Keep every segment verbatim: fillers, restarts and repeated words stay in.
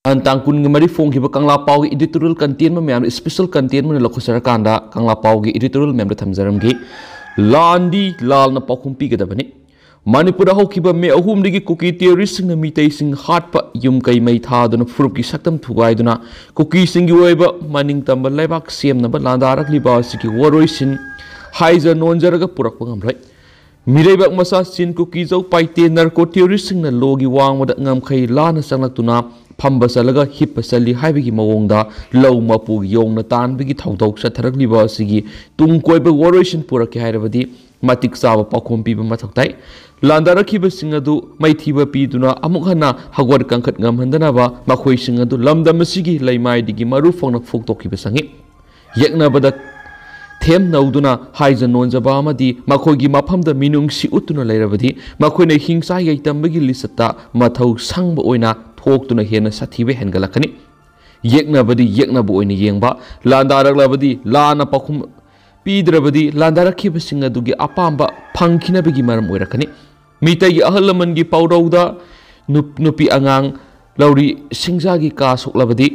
ꯇꯥꯡ ꯀꯨꯟꯒ ꯃꯔꯤ ꯐꯣꯡꯈꯤꯕ ꯀꯪꯂꯥ ꯄꯥꯎꯒꯤ editorial content ꯃꯌꯥꯝꯗ special content ꯑꯣꯏꯅ ꯂꯧꯈꯠꯆꯔꯀꯥꯟꯗ ꯀꯪꯂꯥ ꯄꯥꯎꯒꯤ editorial ꯃꯌꯥꯝꯗ ꯊꯝꯖꯔꯝꯒꯦ꯫ ꯂꯥꯟꯗꯤ ꯂꯥꯜꯅ ꯄꯥꯎꯈꯨꯝ ꯄꯤꯒꯗꯕꯅꯤ꯫ ꯃꯅꯤꯄꯨꯔꯗ ꯍꯧꯈꯤꯕ ꯃꯦ ꯑꯍꯨꯝꯗꯒꯤ ꯀꯨꯀꯤ terroristꯁꯤꯡꯅ ꯃꯤꯇꯩꯁꯤꯡ ꯍꯥꯠꯄ, ꯌꯨꯝ ꯀꯩ ꯃꯩ ꯊꯥꯗꯨꯅ, ꯐꯨꯔꯨꯞꯀꯤ ꯁꯛꯇꯝ ꯊꯨꯒꯥꯏꯗꯨꯅ ꯀꯨꯀꯤꯁꯤꯡꯒꯤ ꯑꯣꯏꯕ ꯃꯅꯤꯡ ꯇꯝꯕ ꯂꯩꯕꯥꯛ ꯁꯦꯝꯅꯕ ꯂꯥꯟꯗꯥꯔꯛꯂꯤꯕ ꯑꯁꯤꯒꯤ ꯋꯥꯔꯣꯏꯁꯤꯟ ꯍꯥꯏꯖ ꯅꯣꯟꯖꯔꯒ ꯄꯨꯔꯛꯄ ꯉꯝꯂꯣꯏ꯫ ꯃꯤꯔꯩꯕꯥꯛ ꯃꯆꯥ ꯆꯤꯟ ꯀꯨꯀꯤꯖꯧ ꯄꯥꯏꯇꯦ narco terroristꯁꯤꯡꯅ lawꯒꯤ ꯋꯥꯡꯃꯗ ꯉꯝꯈꯩ ꯂꯥꯟꯅ ꯆꯪꯂꯛꯇꯨꯅ ꯐꯝꯕ ꯆꯠꯂꯒ ꯍꯤꯞꯄ ꯆꯠꯂꯤ ꯍꯥꯏꯕꯒꯤ ꯃꯑꯣꯡꯗ ꯂꯧ ꯃꯄꯨꯒꯤ ꯌꯣꯡꯅ ꯇꯥꯟꯕꯒꯤ ꯊꯧꯗꯣꯛ ꯆꯠꯊꯔꯛꯂꯤꯕ ꯑꯁꯤꯒꯤ ꯇꯨꯡ ꯀꯣꯏꯕ ꯋꯥꯔꯣꯏꯁꯤꯟ ꯄꯨꯔꯛꯀꯦ ꯍꯥꯏꯔꯕꯗꯤ ꯃꯇꯤꯛ ꯆꯥꯕ ꯄꯥꯎꯈꯨꯝ ꯄꯤꯕ ꯃꯊꯧ ꯇꯥꯏ꯫ ꯂꯥꯟꯗꯥꯔꯛꯈꯤꯕꯁꯤꯡ ꯑꯗꯨ ꯃꯩꯊꯤꯕ ꯄꯤꯗꯨꯅ ꯑꯃꯨꯛ ꯍꯟꯅ ꯍꯧꯒꯠ ꯀꯥꯡꯈꯠ ꯉꯝꯍꯟꯗꯅꯕ ꯃꯈꯣꯏꯁꯤꯡ ꯑꯗꯨ ꯂꯝꯗꯝ ꯑꯁꯤꯒꯤ ꯂꯩꯃꯥꯏꯗꯒꯤ ꯃꯔꯨ ꯐꯥꯎꯅ ꯐꯨꯛꯇꯣꯛꯈꯤꯕ ꯆꯪꯏ꯫ ꯌꯦꯛꯅꯕꯗ ꯊꯦꯝꯅꯧꯗꯨꯅ ꯍꯥꯏꯖ ꯅꯣꯟꯖꯕ ꯑꯃꯗꯤ ꯃꯈꯣꯏꯒꯤ ꯃꯐꯝꯗ ꯃꯤꯅꯨꯡꯁꯤ ꯎꯠꯇꯨꯅ ꯂꯩꯔꯕꯗꯤ ꯃꯈꯣꯏꯅ ꯍꯤꯡꯆꯥꯏ ꯌꯩꯇꯝꯕꯒꯤ ꯂꯤꯆꯠꯇ ꯃꯊꯧ ꯁꯪꯕ ꯑꯣꯏꯅ ꯊꯣꯛꯇꯨꯅ ꯍꯦꯟꯅ ꯁꯥꯊꯤꯕ ꯍꯦꯟꯒꯠꯂꯛꯀꯅꯤ꯫ ꯌꯦꯛꯅꯕꯗꯤ ꯌꯦꯛꯅꯕ ꯑꯣꯏꯅ ꯌꯦꯡꯕ, ꯂꯥꯟꯗꯥꯔꯛꯂꯕꯗꯤ ꯂꯥꯟꯅ ꯄꯥꯎꯈꯨꯝ ꯄꯤꯗ꯭ꯔꯕꯗꯤ ꯂꯥꯟꯗꯥꯔꯛꯈꯤꯕꯁꯤꯡ ꯑꯗꯨꯒꯤ ꯑꯄꯥꯝꯕ ꯐꯪꯈꯤꯅꯕꯒꯤ ꯃꯔꯝ ꯑꯣꯏꯔꯛꯀꯅꯤ꯫ ꯃꯤꯇꯩꯒꯤ ꯑꯍꯜ ꯂꯃꯟꯒꯤ ꯄꯥꯎꯔꯧꯗ ꯅꯨꯞ-, ꯅꯨꯄꯤ ꯑꯉꯥꯡ ꯂꯧꯔꯤ ꯁꯤꯡꯖꯥꯒꯤ ꯀꯥ ꯁꯣꯛꯂꯕꯗꯤ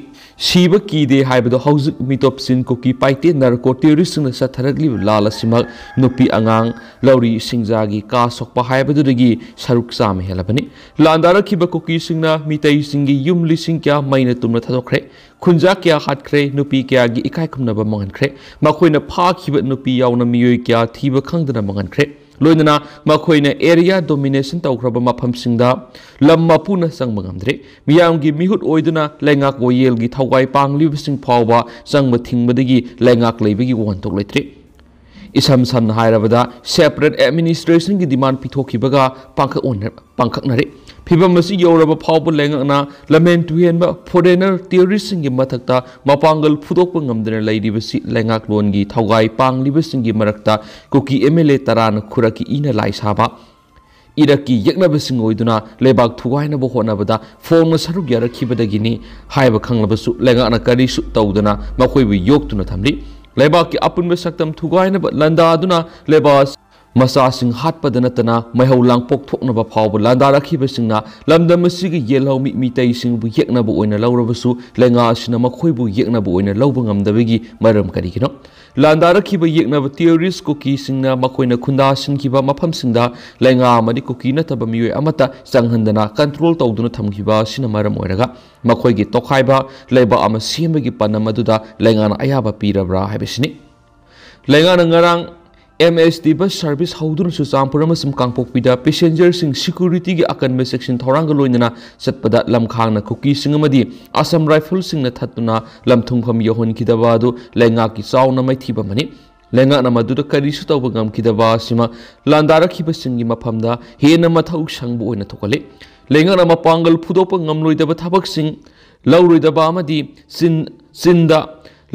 ꯁꯤꯕ ꯀꯤꯗꯦ ꯍꯥꯏꯕꯗꯣ ꯍꯧꯖꯤꯛ ꯃꯤꯇꯣꯞ ꯆꯤꯟ ꯀꯨꯀꯤ ꯄꯥꯏꯇꯦ narco terroristꯁꯤꯡꯅ ꯆꯠꯊꯔꯛꯂꯤꯕ ꯂꯥꯜ ꯑꯁꯤꯃꯛ ꯅꯨꯄꯤ ꯑꯉꯥꯡ ꯂꯧꯔꯤ ꯁꯤꯡꯖꯥꯒꯤ ꯀꯥ ꯁꯣꯛꯄ ꯍꯥꯏꯕꯗꯨꯗꯒꯤ ꯁꯔꯨꯛ ꯆꯥꯝꯃ ꯍꯦꯜꯂꯕꯅꯤ꯫ ꯂꯥꯟꯗꯥꯔꯛꯈꯤꯕ ꯀꯨꯀꯤꯁꯤꯡꯅ ꯃꯤꯇꯩꯁꯤꯡꯒꯤ ꯌꯨꯝ ꯂꯤꯁꯤꯡ ꯀꯌꯥ ꯃꯩꯅ ꯇꯨꯝꯅ ꯊꯥꯗꯣꯛꯈ꯭ꯔꯦ꯫ ꯈꯨꯟꯖꯥ ꯀꯌꯥ ꯍꯥꯠꯈ꯭ꯔꯦ, ꯅꯨꯄꯤ ꯀꯌꯥꯒꯤ ꯏꯀꯥꯏ ꯈꯨꯝꯅꯕ ꯃꯥꯡꯍꯟꯈ꯭ꯔꯦ꯫ ꯃꯈꯣꯏꯅ ꯐꯥꯈꯤꯕ ꯅꯨꯄꯤ ꯌꯥꯎꯅ ꯃꯤꯑꯣꯏ ꯀꯌꯥ ꯊꯤꯕ ꯈꯪꯗꯅ ꯃꯥꯡꯍꯟꯈ꯭ꯔꯦ꯫ ꯂꯣꯏꯅꯅ ꯃꯈꯣꯏꯅ area domination ꯇꯧꯈ꯭ꯔꯕ ꯃꯐꯝꯁꯤꯡꯗ ꯂꯝ ꯃꯄꯨꯅ ꯆꯪꯕ ꯉꯝꯗ꯭ꯔꯦ꯫ ꯃꯤꯌꯥꯝꯒꯤ ꯃꯤꯍꯨꯠ ꯑꯣꯏꯗꯨꯅ ꯂꯩꯉꯥꯛ ꯋꯥꯌꯦꯜꯒꯤ ꯊꯧꯒꯥꯏ ꯄꯥꯡꯂꯤꯕꯁꯤꯡ ꯐꯥꯎꯕ ꯆꯪꯕ ꯊꯤꯡꯕꯗꯒꯤ ꯂꯩꯉꯥꯛ ꯂꯩꯕꯒꯤ ꯋꯥꯍꯟꯊꯣꯛ ꯂꯩꯇ꯭ꯔꯦ꯫ ꯏꯁꯝ ꯁꯝꯅ ꯍꯥꯏꯔꯕꯗ, separate administrationꯒꯤ demand ꯄꯤꯊꯣꯛꯈꯤꯕꯒ ꯄꯥꯡꯈꯛ ꯑꯣꯟꯅ-, ꯄꯥꯡꯈꯛꯅꯔꯦ꯫ ꯐꯤꯚꯝ ꯑꯁꯤ ꯌꯧꯔꯕ ꯐꯥꯎꯕ ꯂꯩꯉꯥꯛꯅ ꯂꯝꯍꯦꯟ ꯇꯨꯍꯦꯟꯕ foreigner terroristꯁꯤꯡꯒꯤ ꯃꯊꯛꯇ ꯃꯄꯥꯡꯒꯜ ꯐꯨꯗꯣꯛꯄ ꯉꯝꯗꯅ ꯂꯩꯔꯤꯕꯁꯤ ꯂꯩꯉꯥꯛꯂꯣꯟꯒꯤ ꯊꯧꯒꯥꯏ ꯄꯥꯡꯂꯤꯕꯁꯤꯡꯒꯤ ꯃꯔꯛꯇ ꯀꯨꯀꯤ MLA ꯇꯔꯥꯅ ꯈꯨꯔꯛꯀꯤ ꯏꯅ ꯂꯥꯏ ꯁꯥꯕ, ꯏꯔꯛꯀꯤ ꯌꯦꯛꯅꯕꯁꯤꯡ ꯑꯣꯏꯗꯨꯅ ꯂꯩꯕꯥꯛ ꯊꯨꯒꯥꯏꯅꯕ ꯍꯣꯠꯅꯕꯗ ꯐꯣꯡꯅ ꯁꯔꯨꯛ ꯌꯥꯔꯛꯈꯤꯕꯗꯒꯤꯅꯤ ꯍꯥꯏꯕ ꯈꯪꯂꯕꯁꯨ ꯂꯩꯉꯥꯛꯅ ꯀꯔꯤꯁꯨ ꯇꯧꯗꯅ ꯃꯈꯣꯏꯕꯨ ꯌꯣꯛꯇꯨꯅ ꯊꯝꯂꯤ꯫ ꯂꯩꯕꯥꯛꯀꯤ ꯑꯄꯨꯟꯕ ꯁꯛꯇꯝ ꯊꯨꯒꯥꯏꯅꯕ ꯂꯥꯟꯗꯥꯗꯨꯅ ꯂꯩꯕꯥꯛ ꯃꯆꯥꯁꯤꯡ ꯍꯥꯠꯄꯗ ꯅꯠꯇꯅ ꯃꯩꯍꯧ ꯂꯥꯡꯄꯣꯛ ꯊꯣꯛꯅꯕ ꯐꯥꯎꯕ ꯂꯥꯟꯗꯥꯔꯛꯈꯤꯕꯁꯤꯡꯅ ꯂꯝꯗꯝ ꯑꯁꯤꯒꯤ ꯌꯦꯜꯍꯧ ꯃꯤꯇꯩꯁꯤꯡꯕꯨ ꯌꯦꯛꯅꯕ ꯑꯣꯏꯅ ꯂꯧꯔꯕꯁꯨ, ꯂꯩꯉꯥꯛ ꯑꯁꯤꯅ ꯃꯈꯣꯏꯕꯨ ꯌꯦꯛꯅꯕ ꯑꯣꯏꯅ ꯂꯧꯕ ꯉꯝꯗꯕꯒꯤ ꯃꯔꯝ ꯀꯔꯤꯒꯤꯅꯣ? ꯂꯥꯟꯗꯥꯔꯛꯈꯤꯕ ꯌꯦꯛꯅꯕ terrorist ꯀꯨꯀꯤꯁꯤꯡꯅ ꯃꯈꯣꯏꯅ ꯈꯨꯟꯗꯥꯁꯤꯟꯈꯤꯕ ꯃꯐꯝꯁꯤꯡꯗ ꯂꯩꯉꯥꯛ ꯑꯃꯗꯤ ꯀꯨꯀꯤ ꯅꯠꯇꯕ ꯃꯤꯑꯣꯏ ꯑꯃꯠꯇ ꯆꯪꯍꯟꯗꯅ control ꯇꯧꯗꯨꯅ ꯊꯝꯈꯤꯕ ꯑꯁꯤꯅ ꯃꯔꯝ ꯑꯣꯏꯔꯒ ꯃꯈꯣꯏꯒꯤ ꯇꯣꯈꯥꯏꯕ ꯂꯩꯕꯥꯛ ꯑꯃ ꯁꯦꯝꯕꯒꯤ ꯄꯟ ꯑꯃꯗꯨꯗ ꯂꯩꯉꯥꯛꯅ ꯑꯌꯥꯕ ꯄꯤꯔꯕ꯭ꯔꯥ ꯍꯥꯏꯕꯁꯤꯅꯤ꯫ ꯂꯩꯉꯥꯛꯅ ꯉꯔꯥꯡ M S T bus service ꯍꯧꯗꯨꯅ Churachandpur ꯑꯃꯁꯨꯡ ꯀꯥꯡꯄꯣꯛꯄꯤꯗ passengerꯁꯤꯡ securityꯒꯤ ꯑꯀꯟꯕ ꯆꯦꯛꯁꯤꯟ ꯊꯧꯔꯥꯡꯒ ꯂꯣꯏꯅꯅ ꯆꯠꯄꯗ ꯂꯝꯈꯥꯡꯅ ꯀꯨꯀꯤꯁꯤꯡ ꯑꯃꯗꯤ Assam Riflesꯁꯤꯡꯅ ꯊꯠꯇꯨꯅ ꯂꯝꯊꯨꯡꯐꯝ ꯌꯧꯍꯟꯈꯤꯗꯕ ꯑꯗꯨ ꯂꯩꯉꯥꯛꯀꯤ ꯆꯥꯎꯅ ꯃꯥꯏꯊꯤꯕ ꯑꯃꯅꯤ꯫ ꯂꯩꯉꯥꯛꯅ ꯃꯗꯨꯗ ꯀꯔꯤꯁꯨ ꯇꯧꯕ ꯉꯝꯈꯤꯗꯕ ꯑꯁꯤꯃ ꯂꯥꯟꯗꯥꯔꯛꯈꯤꯕꯁꯤꯡꯒꯤ ꯃꯐꯝꯗ ꯍꯦꯟꯅ ꯃꯊꯧ ꯁꯪꯕ ꯑꯣꯏꯅ ꯊꯣꯛꯍꯜꯂꯤ꯫ ꯂꯩꯉꯥꯛꯅ ꯃꯄꯥꯡꯒꯜ ꯐꯨꯗꯣꯛꯄ ꯉꯝꯂꯣꯏꯗꯕ ꯊꯕꯛꯁꯤꯡ ꯂꯧꯔꯣꯏꯗꯕ ꯑꯃꯗꯤ ꯆꯤꯟ-, ꯆꯤꯟꯗ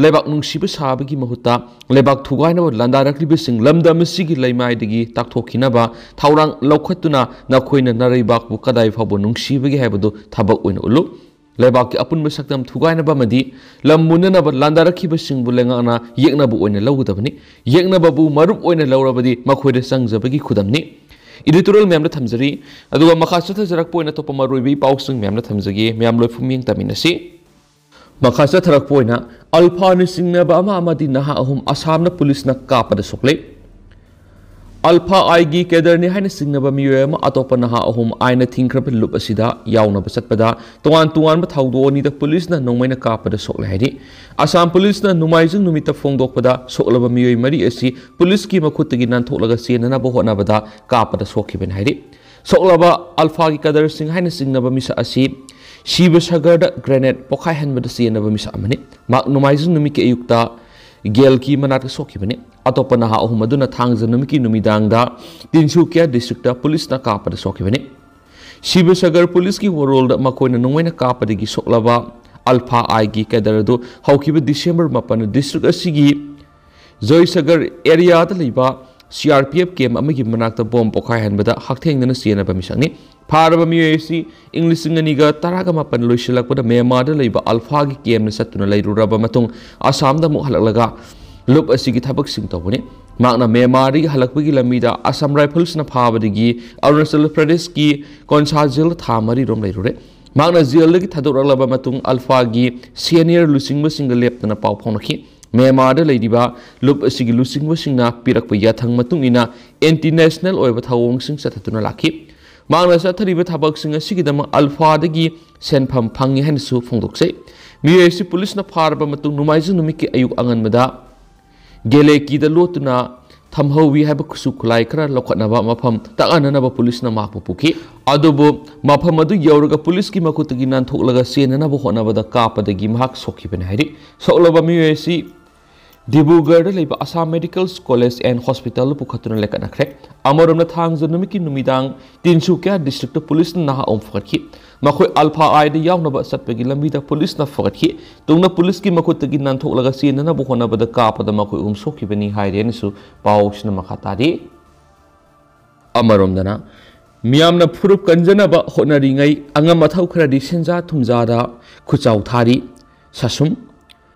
ꯂꯩꯕꯥꯛ ꯅꯨꯡꯁꯤꯕ ꯁꯥꯕꯒꯤ ꯃꯍꯨꯠꯇ ꯂꯩꯕꯥꯛ ꯊꯨꯒꯥꯏꯅꯕ ꯂꯥꯟꯗꯥꯔꯛꯂꯤꯕꯁꯤꯡ ꯂꯝꯗꯝ ꯑꯁꯤꯒꯤ ꯂꯩꯃꯥꯏꯗꯒꯤ ꯇꯥꯛꯊꯣꯛꯈꯤꯅꯕ ꯊꯧꯔꯥꯡ ꯂꯧꯈꯠꯇꯨꯅ ꯅꯈꯣꯏꯅ ꯅꯔꯩꯕꯥꯛꯄꯨ ꯀꯗꯥꯏ ꯐꯥꯎꯕ ꯅꯨꯡꯁꯤꯕꯒꯦ ꯍꯥꯏꯕꯗꯨ ꯊꯕꯛ ꯑꯣꯏꯅ ꯎꯠꯂꯨ꯫ ꯂꯩꯕꯥꯛꯀꯤ ꯑꯄꯨꯟꯕ ꯁꯛꯇꯝ ꯊꯨꯒꯥꯏꯅꯕ ꯑꯃꯗꯤ ꯂꯝ ꯃꯨꯟꯅꯅꯕ ꯂꯥꯟꯗꯥꯔꯛꯈꯤꯕꯁꯤꯡꯕꯨ ꯂꯩꯉꯥꯛꯅ ꯌꯦꯛꯅꯕ ꯑꯣꯏꯅ ꯂꯧꯒꯗꯕꯅꯤ꯫ ꯌꯦꯛꯅꯕꯕꯨ ꯃꯔꯨꯞ ꯑꯣꯏꯅ ꯂꯧꯔꯕꯗꯤ ꯃꯈꯣꯏꯗ ꯆꯪꯖꯕꯒꯤ ꯈꯨꯗꯝꯅꯤ꯫ Editorial ꯃꯌꯥꯝꯗ ꯊꯝꯖꯔꯤ꯫ ꯑꯗꯨꯒ ꯃꯈꯥ ꯆꯠꯊꯖꯔꯛꯄ ꯑꯣꯏꯅ ꯑꯇꯣꯞꯄ ꯃꯔꯨꯑꯣꯏꯕ ꯏ ꯄꯥꯎꯁꯤꯡ ꯃꯌꯥꯝꯗ ꯊꯝꯖꯒꯦ꯫ ꯃꯌꯥꯝ ꯂꯣꯏꯐꯨꯝ ꯌꯦꯡ ꯇꯥꯃꯤꯟꯅꯁꯤ꯫ ꯃꯈꯥ ꯆꯠꯊꯔꯛꯄ ꯑꯣꯏꯅ ꯑꯜꯐꯥꯅ ꯆꯤꯡꯅꯕ ꯑꯃ ꯑꯃꯗꯤ ꯅꯍꯥ ꯑꯍꯨꯝ ꯑꯁꯥꯝꯗ ꯄꯨꯂꯤꯁꯅ ꯀꯥꯞꯄꯗ ꯁꯣꯛꯂꯦ꯫ ꯑꯜꯐꯥ ꯑꯥꯏꯒꯤ cadreꯅꯤ ꯍꯥꯏꯅ ꯆꯤꯡꯅꯕ ꯃꯤꯑꯣꯏ ꯑꯃ ꯑꯇꯣꯞꯄ ꯅꯍꯥ ꯑꯍꯨꯝ ꯑꯥꯏꯟꯅ ꯊꯤꯡꯈ꯭ꯔꯕ ꯂꯨꯞ ꯑꯁꯤꯗ ꯌꯥꯎꯅꯕ ꯆꯠꯄꯗ ꯇꯣꯉꯥꯟ ꯇꯣꯉꯥꯟꯕ ꯊꯧꯗꯣꯛ ꯑꯅꯤꯗ ꯄꯨꯂꯤꯁꯅ ꯅꯣꯡꯃꯩꯅ ꯀꯥꯞꯄꯗ ꯁꯣꯛꯂꯦ ꯍꯥꯏꯔꯤ꯫ ꯑꯁꯥꯝ ꯄꯨꯂꯤꯁꯅ ꯅꯣꯡꯃꯥꯏꯖꯤꯡ ꯅꯨꯃꯤꯠꯇ ꯐꯣꯡꯗꯣꯛꯄꯗ ꯁꯣꯛꯂꯕ ꯃꯤꯑꯣꯏ ꯃꯔꯤ ꯑꯁꯤ ꯄꯨꯂꯤꯁꯀꯤ ꯃꯈꯨꯠꯇꯒꯤ ꯅꯥꯟꯊꯣꯛꯂꯒ ꯆꯦꯟꯅꯅꯕ ꯍꯣꯠꯅꯕꯗ ꯀꯥꯞꯄꯗ ꯁꯣꯛꯈꯤꯕꯅꯤ ꯍꯥꯏꯔꯤ꯫ ꯁꯣꯛꯂꯕ ꯑꯜꯐꯥꯒꯤ cadreꯁꯤꯡ ꯍꯥꯏꯅ ꯆꯤꯡꯅꯕ ꯃꯤꯁꯛ ꯑꯁꯤ ꯁꯤꯕꯁꯒꯔꯗ grenade ꯄꯣꯈꯥꯏꯍꯟꯕꯗ ꯆꯦꯟꯅꯕ ꯃꯤꯁꯛ ꯑꯃꯅꯤ꯫ ꯃꯍꯥꯛ ꯅꯣꯡꯃꯥꯏꯖꯤꯡ ꯅꯨꯃꯤꯠꯀꯤ ꯑꯌꯨꯛꯇ ꯒꯦꯜꯒꯤ ꯃꯅꯥꯛꯇ ꯁꯣꯛꯈꯤꯕꯅꯤ꯫ ꯑꯇꯣꯞꯄ ꯅꯍꯥ ꯑꯍꯨꯝ ꯑꯗꯨꯅ ꯊꯥꯡꯖ ꯅꯨꯃꯤꯠꯀꯤ ꯅꯨꯃꯤꯗꯥꯡꯗ ꯇꯤꯟꯁꯨꯀꯤꯌꯥ districtꯇ ꯄꯨꯂꯤꯁꯅ ꯀꯥꯞꯄꯗ ꯁꯣꯛꯈꯤꯕꯅꯤ꯫ ꯁꯤꯕꯁꯒꯔ ꯄꯨꯂꯤꯁꯀꯤ ꯋꯥꯔꯣꯜꯗ ꯃꯈꯣꯏꯅ ꯅꯣꯡꯃꯩꯅ ꯀꯥꯞꯄꯗꯒꯤ ꯁꯣꯛꯂꯕ ꯑꯜꯐꯥ ꯑꯥꯏꯒꯤ cadre ꯑꯗꯨ ꯍꯧꯈꯤꯕ December ꯃꯥꯄꯟ district ꯑꯁꯤꯒꯤ ꯖꯣꯏꯁꯒꯔ areaꯗ ꯂꯩꯕ C R P F camp ꯑꯃꯒꯤ ꯃꯅꯥꯛꯇ ꯕꯣꯝ ꯄꯣꯈꯥꯏꯍꯟꯕꯗ ꯍꯛꯊꯦꯡꯅꯅ ꯆꯦꯟꯅꯕ ꯃꯤꯁꯛꯅꯤ꯫ ꯐꯥꯔꯕ ꯃꯤꯑꯣꯏ ꯑꯁꯤ ꯏꯪ ꯂꯤꯁꯤꯡ ꯑꯅꯤꯒ ꯇꯔꯥꯒ ꯃꯥꯄꯟ ꯂꯣꯏꯁꯤꯜꯂꯛꯄꯗ ꯃ꯭ꯌꯥꯟꯃꯥꯔꯗ ꯂꯩꯕ ꯑꯜꯐꯥꯒꯤ campꯅ ꯆꯠꯇꯨꯅ ꯂꯩꯔꯨꯔꯕ ꯃꯇꯨꯡ ꯑꯁꯥꯝꯗ ꯑꯃꯨꯛ ꯍꯜꯂꯛꯂꯒ ꯂꯨꯞ ꯑꯁꯤꯒꯤ ꯊꯕꯛꯁꯤꯡ ꯇꯧꯕꯅꯤ꯫ ꯃꯍꯥꯛꯅ ꯃ꯭ꯌꯥꯟꯃꯥꯔꯗꯒꯤ ꯍꯜꯂꯛꯄꯒꯤ ꯂꯝꯕꯤꯗ ꯑꯁꯥꯝ ꯔꯥꯏꯐꯜꯁꯅ ꯐꯥꯕꯗꯒꯤ ꯑꯔꯨꯅꯥꯆꯜ ꯄ꯭ꯔꯗꯦꯁꯀꯤ ꯀꯣꯟꯁꯥ ꯖꯦꯜꯗ ꯊꯥ ꯃꯔꯤ ꯔꯣꯝ ꯂꯩꯔꯨꯔꯦ꯫ ꯃꯍꯥꯛꯅ ꯖꯦꯜꯗꯒꯤ ꯊꯥꯗꯣꯔꯛꯂꯕ ꯃꯇꯨꯡ ꯑꯜꯐꯥꯒꯤ ꯁꯦꯅꯤꯌꯔ ꯂꯨꯆꯤꯡꯕꯁꯤꯡꯒ ꯂꯦꯞꯇꯅ ꯄꯥꯎ ꯐꯥꯎꯅꯈꯤ꯫ ꯃ꯭ꯌꯥꯟꯃꯥꯔꯗ ꯂꯩꯔꯤꯕ ꯂꯨꯞ ꯑꯁꯤꯒꯤ ꯂꯨꯆꯤꯡꯕꯁꯤꯡꯅ ꯄꯤꯔꯛꯄ ꯌꯥꯊꯪ ꯃꯇꯨꯡ ꯏꯟꯅ ꯑꯦꯟꯇꯤ ꯅꯦꯁꯅꯦꯜ ꯑꯣꯏꯕ ꯊꯧꯑꯣꯡꯁꯤꯡ ꯆꯠꯊꯗꯨꯅ ꯂꯥꯛꯈꯤ꯫ ꯃꯍꯥꯛꯅ ꯆꯠꯊꯔꯤꯕ ꯊꯕꯛꯁꯤꯡ ꯑꯁꯤꯒꯤꯗꯃꯛ ꯑꯜꯐꯥꯗꯒꯤ ꯁꯦꯟꯐꯝ ꯐꯪꯉꯤ ꯍꯥꯏꯅꯁꯨ ꯐꯣꯡꯗꯣꯛꯆꯩ꯫ ꯃꯤꯑꯣꯏ ꯑꯁꯤ ꯄꯨꯂꯤꯁꯅ ꯐꯥꯔꯕ ꯃꯇꯨꯡ ꯅꯣꯡꯃꯥꯏꯖꯤꯡ ꯅꯨꯃꯤꯠꯀꯤ ꯑꯌꯨꯛ ꯑꯉꯟꯕꯗ ꯒꯦꯂꯦꯀꯤꯗ ꯂꯣꯠꯇꯨꯅ ꯊꯝꯍꯧꯏ ꯍꯥꯏꯕ ꯈꯨꯠꯁꯨ ꯈꯨꯠꯂꯥꯏ ꯈꯔ ꯂꯧꯈꯠꯅꯕ ꯃꯐꯝ ꯇꯛꯅꯅꯕ ꯄꯨꯂꯤꯁꯅ ꯃꯍꯥꯛꯄꯨ ꯄꯨꯈꯤ꯫ ꯑꯗꯨꯕꯨ ꯃꯐꯝ ꯑꯗꯨ ꯌꯧꯔꯒ ꯄꯨꯂꯤꯁꯀꯤ ꯃꯈꯨꯠꯇꯒꯤ ꯅꯥꯟꯊꯣꯛꯂꯒ ꯆꯦꯟꯅꯅꯕ ꯍꯣꯠꯅꯕꯗ ꯀꯥꯞꯄꯗꯒꯤ ꯃꯍꯥꯛ ꯁꯣꯛꯈꯤꯕꯅꯤ ꯍꯥꯏꯔꯤ꯫ ꯁꯣꯛꯂꯕ ꯃꯤꯑꯣꯏ ꯑꯁꯤ ꯗꯤꯕ꯭ꯔꯨꯒꯔꯗ ꯂꯩꯕ ꯑꯁꯥꯝ ꯃꯦꯗꯤꯀꯦꯜ ꯀꯣꯂꯦꯖ ꯑꯦꯟ ꯍꯣꯁꯄꯤꯇꯥꯜꯗ ꯄꯨꯈꯠꯇꯨꯅ ꯂꯩꯈꯠꯅꯈ꯭ꯔꯦ꯫ ꯑꯃꯔꯣꯝꯗ ꯊꯥꯡꯖ ꯅꯨꯃꯤꯠꯀꯤ ꯅꯨꯃꯤꯗꯥꯡ ꯇꯤꯟꯁꯨꯀꯤꯌꯥ ꯗꯤꯁꯇ꯭ꯔꯤꯛꯇ ꯄꯨꯂꯤꯁꯅ ꯅꯍꯥ ꯑꯍꯨꯝ ꯐꯒꯠꯈꯤ꯫ ꯃꯈꯣꯏ ꯑꯜꯐꯥ ꯑꯥꯏꯗ ꯌꯥꯎꯅꯕ ꯆꯠꯄꯒꯤ ꯂꯝꯕꯤꯗ ꯄꯨꯂꯤꯁꯅ ꯐꯒꯠꯈꯤ꯫ ꯇꯨꯡꯗ ꯄꯨꯂꯤꯁꯀꯤ ꯃꯈꯨꯠꯇꯒꯤ ꯅꯥꯟꯊꯣꯛꯂꯒ ꯆꯦꯟꯅꯅꯕ ꯍꯣꯠꯅꯕꯗ ꯀꯥꯞꯄꯗ ꯃꯈꯣꯏ ꯑꯍꯨꯝ ꯁꯣꯛꯈꯤꯕꯅꯤ ꯍꯥꯏꯔꯦ ꯍꯥꯏꯅꯁꯨ ꯄꯥꯎꯁꯤꯅ ꯃꯈꯥ ꯇꯥꯔꯤ꯫ ꯑꯃꯔꯣꯝꯗꯅ ꯃꯤꯌꯥꯝꯅ ꯐꯨꯔꯨꯞ ꯀꯟꯖꯅꯕ ꯍꯣꯠꯅꯔꯤꯉꯩ ꯑꯉꯝ ꯑꯊꯧ ꯈꯔꯗꯤ ꯁꯦꯟꯖꯥ ꯊꯨꯝꯖꯥꯗ ꯈꯨꯠꯆꯥꯎ ꯊꯥꯔꯤ꯫ ꯁꯥꯁꯨꯝ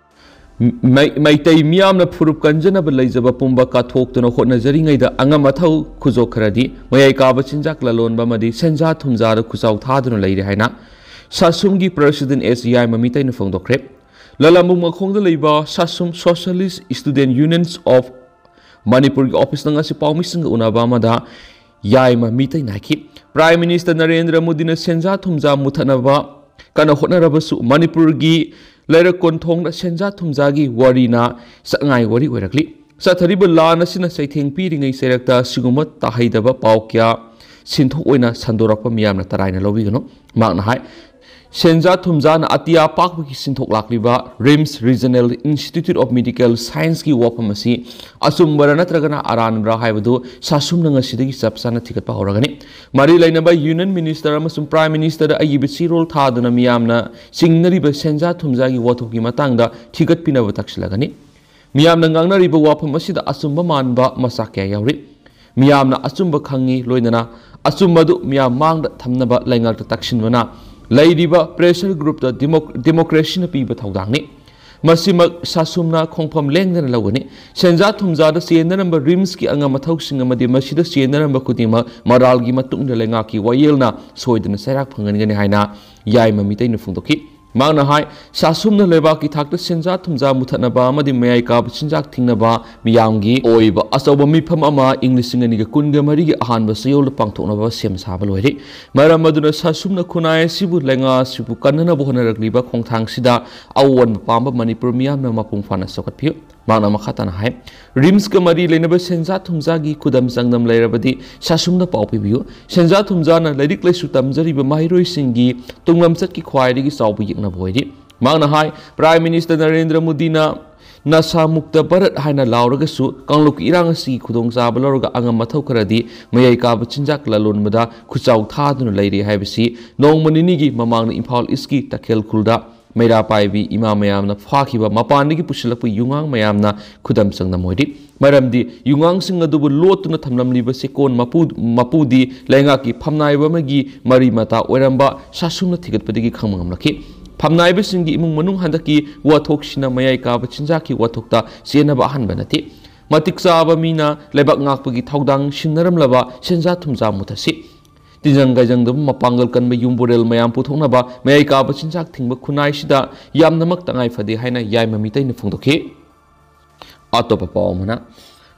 ꯃꯩ-, ꯃꯩꯇꯩ ꯃꯤꯌꯥꯝꯅ ꯐꯨꯔꯨꯞ ꯀꯟꯖꯅꯕ ꯂꯩꯖꯕ ꯄꯨꯝꯕ ꯀꯠꯊꯣꯛꯇꯨꯅ ꯍꯣꯠꯅꯖꯔꯤꯉꯩꯗ ꯑꯉꯝ ꯑꯊꯧ ꯈꯨꯖꯣꯛ ꯈꯔꯗꯤ ꯃꯌꯥꯏ ꯀꯥꯕ ꯆꯤꯟꯖꯥꯛ ꯂꯂꯣꯟꯕ ꯑꯃꯗꯤ ꯁꯦꯟꯖꯥ ꯊꯨꯝꯖꯥꯗ ꯈꯨꯠꯆꯥꯎ ꯊꯥꯗꯨꯅ ꯂꯩꯔꯦ ꯍꯥꯏꯅ ꯁꯥꯁꯨꯝꯒꯤ ꯄ꯭ꯔꯁꯤꯗꯦꯟ ꯑꯦꯁ ꯌꯥꯏꯃ ꯃꯤꯇꯩꯅ ꯐꯣꯡꯗꯣꯛꯈ꯭ꯔꯦ꯫ ꯂꯂꯥꯝꯕꯨꯡ ꯃꯈꯣꯡꯗ ꯂꯩꯕ ꯁꯥꯁꯨꯝ Socialist Student Unions of ꯃꯅꯤꯄꯨꯔꯒꯤ ꯑꯣꯐꯤꯁꯇ ꯉꯁꯤ ꯄꯥꯎꯃꯤꯁꯤꯡꯒ ꯎꯅꯕ ꯑꯃꯗ ꯌꯥꯏꯃ ꯃꯤꯇꯩꯅ ꯍꯥꯏꯈꯤ, ꯄ꯭ꯔꯥꯏꯝ ꯃꯤꯅꯤꯁꯇꯔ ꯅꯔꯦꯟꯗ꯭ꯔ ꯃꯣꯗꯤꯅ ꯁꯦꯟꯖꯥ ꯊꯨꯝꯖꯥ ꯃꯨꯊꯠꯅꯕ ꯀꯟꯅ ꯍꯣꯠꯅꯔꯕꯁꯨ ꯃꯅꯤꯄꯨꯔꯒꯤ ꯂꯩꯔꯛ ꯀꯣꯟꯊꯣꯡꯗ ꯁꯦꯟꯖꯥ ꯊꯨꯝꯖꯥꯒꯤ ꯋꯥꯔꯤꯅ ꯁꯛꯉꯥꯏ ꯋꯥꯔꯤ ꯑꯣꯏꯔꯛꯂꯤ꯫ ꯆꯠꯊꯔꯤꯕ ꯂꯥꯟ ꯑꯁꯤꯅ ꯆꯩꯊꯦꯡ ꯄꯤꯔꯤꯉꯩ ꯆꯩꯔꯛꯇ ꯁꯤꯒꯨꯝꯕ ꯇꯥꯍꯩꯗꯕ ꯄꯥꯎ ꯀꯌꯥ ꯁꯤꯟꯊꯣꯛ ꯑꯣꯏꯅ ꯁꯟꯗꯣꯔꯛꯄ ꯃꯤꯌꯥꯝꯅ ꯇꯔꯥꯏꯅ ꯂꯧꯕꯤꯒꯅꯨ꯫ ꯃꯍꯥꯛꯅ ꯍꯥꯏ, ꯁꯦꯟꯖꯥ ꯊꯨꯝꯖꯥꯅ ꯑꯇꯤꯌꯥ ꯄꯥꯛꯄꯒꯤ ꯁꯤꯟꯊꯣꯛ ꯂꯥꯛꯂꯤꯕ RIMS Regional Institute of Medical Scienceꯀꯤ ꯋꯥꯐꯝ ꯑꯁꯤ ꯑꯆꯨꯝꯕꯔꯥ ꯅꯠꯇ꯭ꯔꯒꯅ ꯑꯔꯥꯟꯕꯔꯥ ꯍꯥꯏꯕꯗꯨ ꯁꯥꯁꯨꯝꯅ ꯉꯁꯤꯗꯒꯤ ꯆꯞ ꯆꯥꯅ ꯊꯤꯒꯠꯄ ꯍꯧꯔꯒꯅꯤ꯫ ꯃꯔꯤ ꯂꯩꯅꯕ ꯌꯨꯅꯤꯌꯟ ꯃꯤꯅꯤꯁꯇꯔ ꯑꯃꯁꯨꯡ ꯄ꯭ꯔꯥꯏꯝ ꯃꯤꯅꯤꯁꯇꯔꯗ ꯑꯏꯕ ꯆꯦꯔꯣꯜ ꯊꯥꯗꯨꯅ ꯃꯤꯌꯥꯝꯅ ꯆꯤꯡꯅꯔꯤꯕ ꯁꯦꯟꯖꯥ ꯊꯨꯝꯖꯥꯒꯤ ꯋꯥꯊꯣꯛꯀꯤ ꯃꯇꯥꯡꯗ ꯊꯤꯒꯠꯄꯤꯅꯕ ꯇꯛꯁꯤꯜꯂꯒꯅꯤ꯫ ꯃꯤꯌꯥꯝꯅ ꯉꯥꯡꯅꯔꯤꯕ ꯋꯥꯐꯝ ꯑꯁꯤꯗ ꯑꯆꯨꯝꯕ ꯃꯥꯟꯕ ꯃꯆꯥꯛ ꯀꯌꯥ ꯌꯥꯎꯔꯤ꯫ ꯃꯤꯌꯥꯝꯅ ꯑꯆꯨꯝꯕ ꯈꯪꯉꯤ, ꯂꯣꯏꯅꯅ ꯑꯆꯨꯝꯕꯗꯨ ꯃꯤꯌꯥꯝ ꯃꯥꯡꯗ ꯊꯝꯅꯕ ꯂꯩꯉꯥꯛꯇ ꯇꯛꯁꯤꯟꯕꯅ ꯂꯩꯔꯤꯕ pressure groupꯇ ꯗꯤꯃꯣ-, ꯗꯤꯃꯣꯀ꯭ꯔꯦꯁꯤꯅ ꯄꯤꯕ ꯊꯧꯗꯥꯡꯅꯤ꯫ ꯃꯁꯤꯃꯛ ꯁꯥꯁꯨꯝꯅ ꯈꯣꯡꯐꯝ ꯂꯦꯡꯗꯅ ꯂꯧꯒꯅꯤ꯫ ꯁꯦꯟꯖꯥ ꯊꯨꯝꯖꯥꯗ ꯆꯦꯟꯅꯔꯝꯕ ꯔꯤꯝꯁꯀꯤ ꯑꯉꯝ ꯑꯊꯧꯁꯤꯡ ꯑꯃꯗꯤ ꯃꯁꯤꯗ ꯆꯦꯟꯅꯔꯝꯕ ꯈꯨꯗꯤꯡꯃꯛ ꯃꯔꯥꯜꯒꯤ ꯃꯇꯨꯡ ꯏꯟꯅ ꯂꯩꯉꯥꯛꯀꯤ ꯋꯥꯌꯦꯜꯅ ꯁꯣꯏꯗꯅ ꯆꯩꯔꯥꯛ ꯐꯪꯍꯟꯒꯅꯤ ꯍꯥꯏꯅ ꯌꯥꯏꯃ ꯃꯤꯇꯩꯅ ꯐꯣꯡꯗꯣꯛꯈꯤ꯫ ꯃꯍꯥꯛꯅ ꯍꯥꯏ, ꯁꯥꯁꯨꯝꯅ ꯂꯩꯕꯥꯛꯀꯤ ꯊꯥꯛꯇ ꯁꯦꯟꯖꯥ ꯊꯨꯝꯖꯥ ꯃꯨꯊꯠꯅꯕ ꯑꯃꯗꯤ ꯃꯌꯥꯏ ꯀꯥꯕ ꯆꯤꯟꯖꯥꯛ ꯊꯤꯡꯅꯕ ꯃꯤꯌꯥꯝꯒꯤ ꯑꯣꯏꯕ ꯑꯆꯧꯕ ꯃꯤꯐꯝ ꯑꯃ ꯏꯪ ꯂꯤꯁꯤꯡ ꯑꯅꯤꯒ ꯀꯨꯟꯒ ꯃꯔꯤꯒꯤ ꯑꯍꯥꯟꯕ ꯆꯌꯣꯜꯗ ꯄꯥꯡꯊꯣꯛꯅꯕ ꯁꯦꯝ ꯁꯥꯕ ꯂꯣꯏꯔꯦ꯫ ꯃꯔꯝ ꯑꯗꯨꯅ ꯁꯥꯁꯨꯝꯅ ꯈꯨꯟꯅꯥꯏ ꯑꯁꯤꯕꯨ ꯂꯩꯉꯥꯛ ꯑꯁꯤꯕꯨ ꯀꯟꯅꯅꯕ ꯍꯣꯠꯅꯔꯛꯂꯤꯕ ꯈꯣꯡꯊꯥꯡꯁꯤꯗ ꯑꯑꯣꯟꯕ ꯄꯥꯝꯕ ꯃꯅꯤꯄꯨꯔ ꯃꯤꯌꯥꯝꯅ ꯃꯄꯨꯡ ꯐꯥꯅ ꯆꯥꯎꯈꯠꯄꯤꯌꯨ꯫ ꯃꯍꯥꯛꯅ ꯃꯈꯥ ꯇꯥꯅ ꯍꯥꯏ, ꯔꯤꯝꯁꯀ ꯃꯔꯤ ꯂꯩꯅꯕ ꯁꯦꯟꯖꯥ ꯊꯨꯝꯖꯥꯒꯤ ꯈꯨꯗꯝ ꯆꯥꯡꯗꯝ ꯂꯩꯔꯕꯗꯤ ꯁꯥꯁꯨꯝꯅ ꯄꯥꯎ ꯄꯤꯕꯤꯌꯨ꯫ ꯁꯦꯟꯖꯥ ꯊꯨꯝꯖꯥꯅ ꯂꯥꯏꯔꯤꯛ ꯂꯥꯏꯁꯨ ꯇꯝꯖꯔꯤꯕ ꯃꯍꯩꯔꯣꯏꯁꯤꯡꯒꯤ ꯇꯨꯡꯂꯝꯆꯠꯀꯤ ꯈ꯭ꯋꯥꯏꯗꯒꯤ ꯆꯥꯎꯕ ꯌꯦꯛꯅꯕ ꯑꯣꯏꯔꯤ꯫ ꯃꯍꯥꯛꯅ ꯍꯥꯏ, ꯄ꯭ꯔꯥꯏꯝ ꯃꯤꯅꯤꯁꯇꯔ ꯅꯔꯦꯟꯗ꯭ꯔ ꯃꯣꯗꯤꯅ "ꯅꯁꯥ ꯃꯨꯛꯇ ꯚꯥꯔꯠ" ꯍꯥꯏꯅ ꯂꯥꯎꯔꯒꯁꯨ ꯀꯥꯡꯂꯨꯞꯀꯤ ꯏꯔꯥꯡ ꯑꯁꯤꯒꯤ ꯈꯨꯗꯣꯡꯆꯥꯕ ꯂꯧꯔꯒ ꯑꯉꯝ ꯑꯊꯧ ꯈꯔꯗꯤ ꯃꯌꯥꯏ ꯀꯥꯕ ꯆꯤꯟꯖꯥꯛ ꯂꯂꯣꯟꯕꯗ ꯈꯨꯠꯆꯥꯎ ꯊꯥꯗꯨꯅ ꯂꯩꯔꯤ ꯍꯥꯏꯕꯁꯤ ꯅꯣꯡꯃ ꯅꯤꯅꯤꯒꯤ ꯃꯃꯥꯡꯗ ꯏꯝꯐꯥꯜ ꯏꯁꯀꯤ ꯇꯈꯦꯜ ꯈꯨꯜꯗ ꯃꯩꯔꯥ ꯄꯥꯏꯕꯤ ꯏꯃꯥ ꯃꯌꯥꯝꯅ ꯐꯥꯈꯤꯕ ꯃꯄꯥꯟꯗꯒꯤ ꯄꯨꯁꯤꯜꯂꯛꯄ ꯌꯨꯉꯥꯡ ꯃꯌꯥꯝꯅ ꯈꯨꯗꯝ ꯆꯥꯡꯗꯝ ꯑꯣꯏꯔꯤ꯫ ꯃꯔꯝꯗꯤ ꯌꯨꯉꯥꯡꯁꯤꯡ ꯑꯗꯨꯕꯨ ꯂꯣꯠꯇꯨꯅ ꯊꯝꯂꯝꯂꯤꯕ ꯆꯦꯛꯀꯣꯟ ꯃꯄꯨ-, ꯃꯄꯨꯗꯤ ꯂꯩꯉꯥꯛꯀꯤ ꯐꯝꯅꯥꯏꯕ ꯑꯃꯒꯤ ꯃꯔꯤ ꯃꯇꯥ ꯑꯣꯏꯔꯝꯕ ꯁꯥꯁꯨꯝꯅ ꯊꯤꯒꯠꯄꯗꯒꯤ ꯈꯪꯕ ꯉꯝꯂꯛꯈꯤ꯫ ꯐꯝꯅꯥꯏꯕꯁꯤꯡꯒꯤ ꯏꯃꯨꯡ ꯃꯅꯨꯡ ꯍꯟꯗꯛꯀꯤ ꯋꯥꯊꯣꯛꯁꯤꯅ ꯃꯌꯥꯏ ꯀꯥꯕ ꯆꯤꯟꯖꯥꯛꯀꯤ ꯋꯥꯊꯣꯛꯇ ꯆꯦꯟꯅꯕ ꯑꯍꯥꯟꯕ ꯅꯠꯇꯦ꯫ ꯃꯇꯤꯛ ꯆꯥꯕ ꯃꯤꯅ ꯂꯩꯕꯥꯛ ꯉꯥꯛꯄꯒꯤ ꯊꯧꯗꯥꯡ ꯁꯤꯟꯅꯔꯝꯂꯕ ꯁꯦꯟꯖꯥ ꯊꯨꯝꯖꯥ ꯃꯨꯊꯠꯁꯤ꯫ ꯇꯤꯟꯖꯪ ꯀꯥꯏꯖꯪꯗꯕ ꯃꯄꯥꯡꯒꯜ ꯀꯟꯕ ꯌꯨꯝꯕꯨꯔꯦꯜ ꯃꯌꯥꯝ ꯄꯨꯊꯣꯛꯅꯕ ꯃꯌꯥꯏ ꯀꯥꯕ ꯆꯤꯟꯖꯥꯛ ꯊꯤꯡꯕ ꯈꯨꯟꯅꯥꯏꯁꯤꯗ ꯌꯥꯝꯅꯃꯛ ꯇꯉꯥꯏ ꯐꯗꯦ ꯍꯥꯏꯅ ꯌꯥꯏꯃ ꯃꯤꯇꯩꯅ ꯐꯣꯡꯗꯣꯛꯈꯤ꯫ ꯑꯇꯣꯞꯄ ꯄꯥꯎ ꯑꯃꯅ,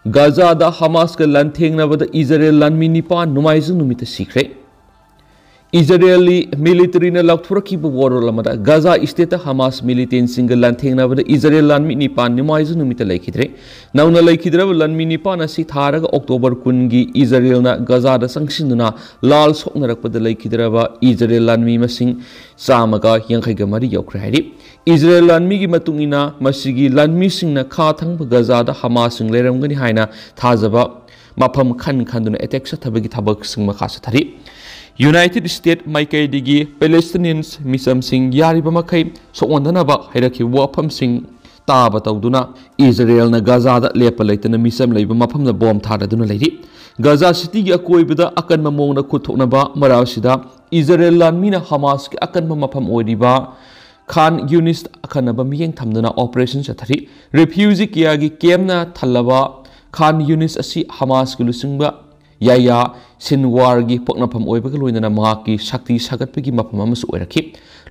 ꯒꯥꯖꯥꯗ ꯍꯃꯥꯁꯀ ꯂꯥꯟꯊꯦꯡꯅꯕꯗ ꯏꯖꯔꯦꯜ ꯂꯥꯟꯃꯤ ꯅꯤꯄꯥꯟ ꯅꯣꯡꯃꯥꯏꯖꯤꯡ ꯅꯨꯃꯤꯠꯇ ꯁꯤꯈ꯭ꯔꯦ꯫ ꯏꯖꯔꯦꯜꯂꯤ ꯃꯤꯂꯤꯇꯔꯤꯅ ꯂꯥꯎꯊꯣꯔꯛꯈꯤꯕ ꯋꯥꯔꯣꯜ ꯑꯃꯗ, ꯒꯥꯖꯥ ꯁ꯭ꯇꯦꯠꯇ ꯍꯃꯥꯁ ꯃꯤꯂꯤꯇꯦꯟꯁꯤꯡꯒ ꯂꯥꯟꯊꯦꯡꯅꯕꯗ ꯏꯖꯔꯦꯜ ꯂꯥꯟꯃꯤ ꯅꯤꯄꯥꯟ ꯅꯣꯡꯃꯥꯏꯖꯤꯡ ꯅꯨꯃꯤꯠꯇ ꯂꯩꯈꯤꯗ꯭ꯔꯦ꯫ ꯅꯧꯅ ꯂꯩꯈꯤꯗ꯭ꯔꯕ ꯂꯥꯟꯃꯤ ꯅꯤꯄꯥꯟ ꯑꯁꯤ ꯊꯥꯔꯒ ꯑꯣꯛꯇꯣꯕꯔ ꯀꯨꯟꯒꯤ ꯏꯖꯔꯦꯜꯅ ꯒꯥꯖꯥꯗ ꯆꯪꯁꯤꯟꯗꯨꯅ ꯂꯥꯜ ꯁꯣꯛꯅꯔꯛꯄꯗ ꯂꯩꯈꯤꯗ꯭ꯔꯕ ꯏꯖꯔꯦꯜ ꯂꯥꯟꯃꯤ ꯃꯁꯤꯡ ꯆꯥꯝꯃꯒ ꯌꯥꯡꯈꯩꯒ ꯃꯔꯤ ꯌꯧꯈ꯭ꯔꯦ ꯍꯥꯏꯔꯤ꯫ ꯏꯖꯔꯦꯜ ꯂꯥꯟꯃꯤꯒꯤ ꯃꯇꯨꯡ ꯏꯟꯅ, ꯃꯁꯤꯒꯤ ꯂꯥꯟꯃꯤꯁꯤꯡꯅ ꯈꯥ ꯊꯪꯕ ꯒꯥꯖꯥꯗ ꯍꯃꯥꯁꯁꯤꯡ ꯂꯩꯔꯝꯒꯅꯤ ꯍꯥꯏꯅ ꯊꯥꯖꯕ ꯃꯐꯝ ꯈꯟ ꯈꯟꯗꯨꯅ ꯑꯦꯇꯦꯛ ꯆꯠꯊꯕꯒꯤ ꯊꯕꯛꯁꯤꯡ ꯃꯈꯥ ꯆꯠꯊꯔꯤ꯫ ꯌꯨꯅꯥꯏꯇꯦꯗ ꯁ꯭ꯇꯦꯠ ꯃꯥꯏꯀꯩꯗꯒꯤ ꯄꯦꯂꯦꯁꯇꯤꯅꯤꯌꯟꯁ ꯃꯤꯆꯝꯁꯤꯡ ꯌꯥꯔꯤꯕ ꯃꯈꯩ ꯁꯣꯛꯍꯟꯗꯅꯕ ꯍꯥꯏꯔꯛꯈꯤꯕ ꯋꯥꯐꯝꯁꯤꯡ ꯇꯥꯕ ꯇꯧꯗꯨꯅ ꯏꯖꯔꯦꯜꯅ ꯒꯥꯖꯥꯗ ꯂꯦꯞꯄ ꯂꯩꯇꯅ ꯃꯤꯆꯝ ꯂꯩꯕ ꯃꯐꯝꯗ ꯕꯣꯝ ꯊꯥꯗꯗꯨꯅ ꯂꯩꯔꯤ꯫ ꯒꯥꯖꯥ ꯁꯤꯇꯤꯒꯤ ꯑꯀꯣꯏꯕꯗ ꯑꯀꯟꯕ ꯃꯑꯣꯡꯗ ꯈꯨꯠ ꯊꯣꯛꯅꯕ ꯃꯔꯛ ꯑꯁꯤꯗ ꯏꯖꯔꯦꯜ ꯂꯥꯟꯃꯤꯅ ꯍꯃꯥꯁꯀꯤ ꯑꯀꯟꯕ ꯃꯐꯝ ꯑꯣꯏꯔꯤꯕ ꯈꯥꯟ ꯌꯨꯅꯤꯁ ꯑꯈꯟꯅꯕ ꯃꯤꯠꯌꯦꯡ ꯊꯝꯗꯨꯅ operation ꯆꯠꯊꯔꯤ꯫ Refugee ꯀꯌꯥꯒꯤ campꯅ ꯊꯜꯂꯕ ꯈꯥꯟ ꯌꯨꯅꯤꯁ ꯑꯁꯤ ꯍꯃꯥꯁꯀꯤ ꯂꯨꯆꯤꯡꯕ ꯌꯥꯌꯥ ꯁꯤꯟꯋꯥꯔꯒꯤ ꯄꯣꯛꯅꯐꯝ ꯑꯣꯏꯕꯒ ꯂꯣꯏꯅꯅ ꯃꯍꯥꯛꯀꯤ ꯁꯛꯇꯤ ꯁꯥꯒꯠꯄꯒꯤ ꯃꯐꯝ ꯑꯃꯁꯨ ꯑꯣꯏꯔꯛꯈꯤ꯫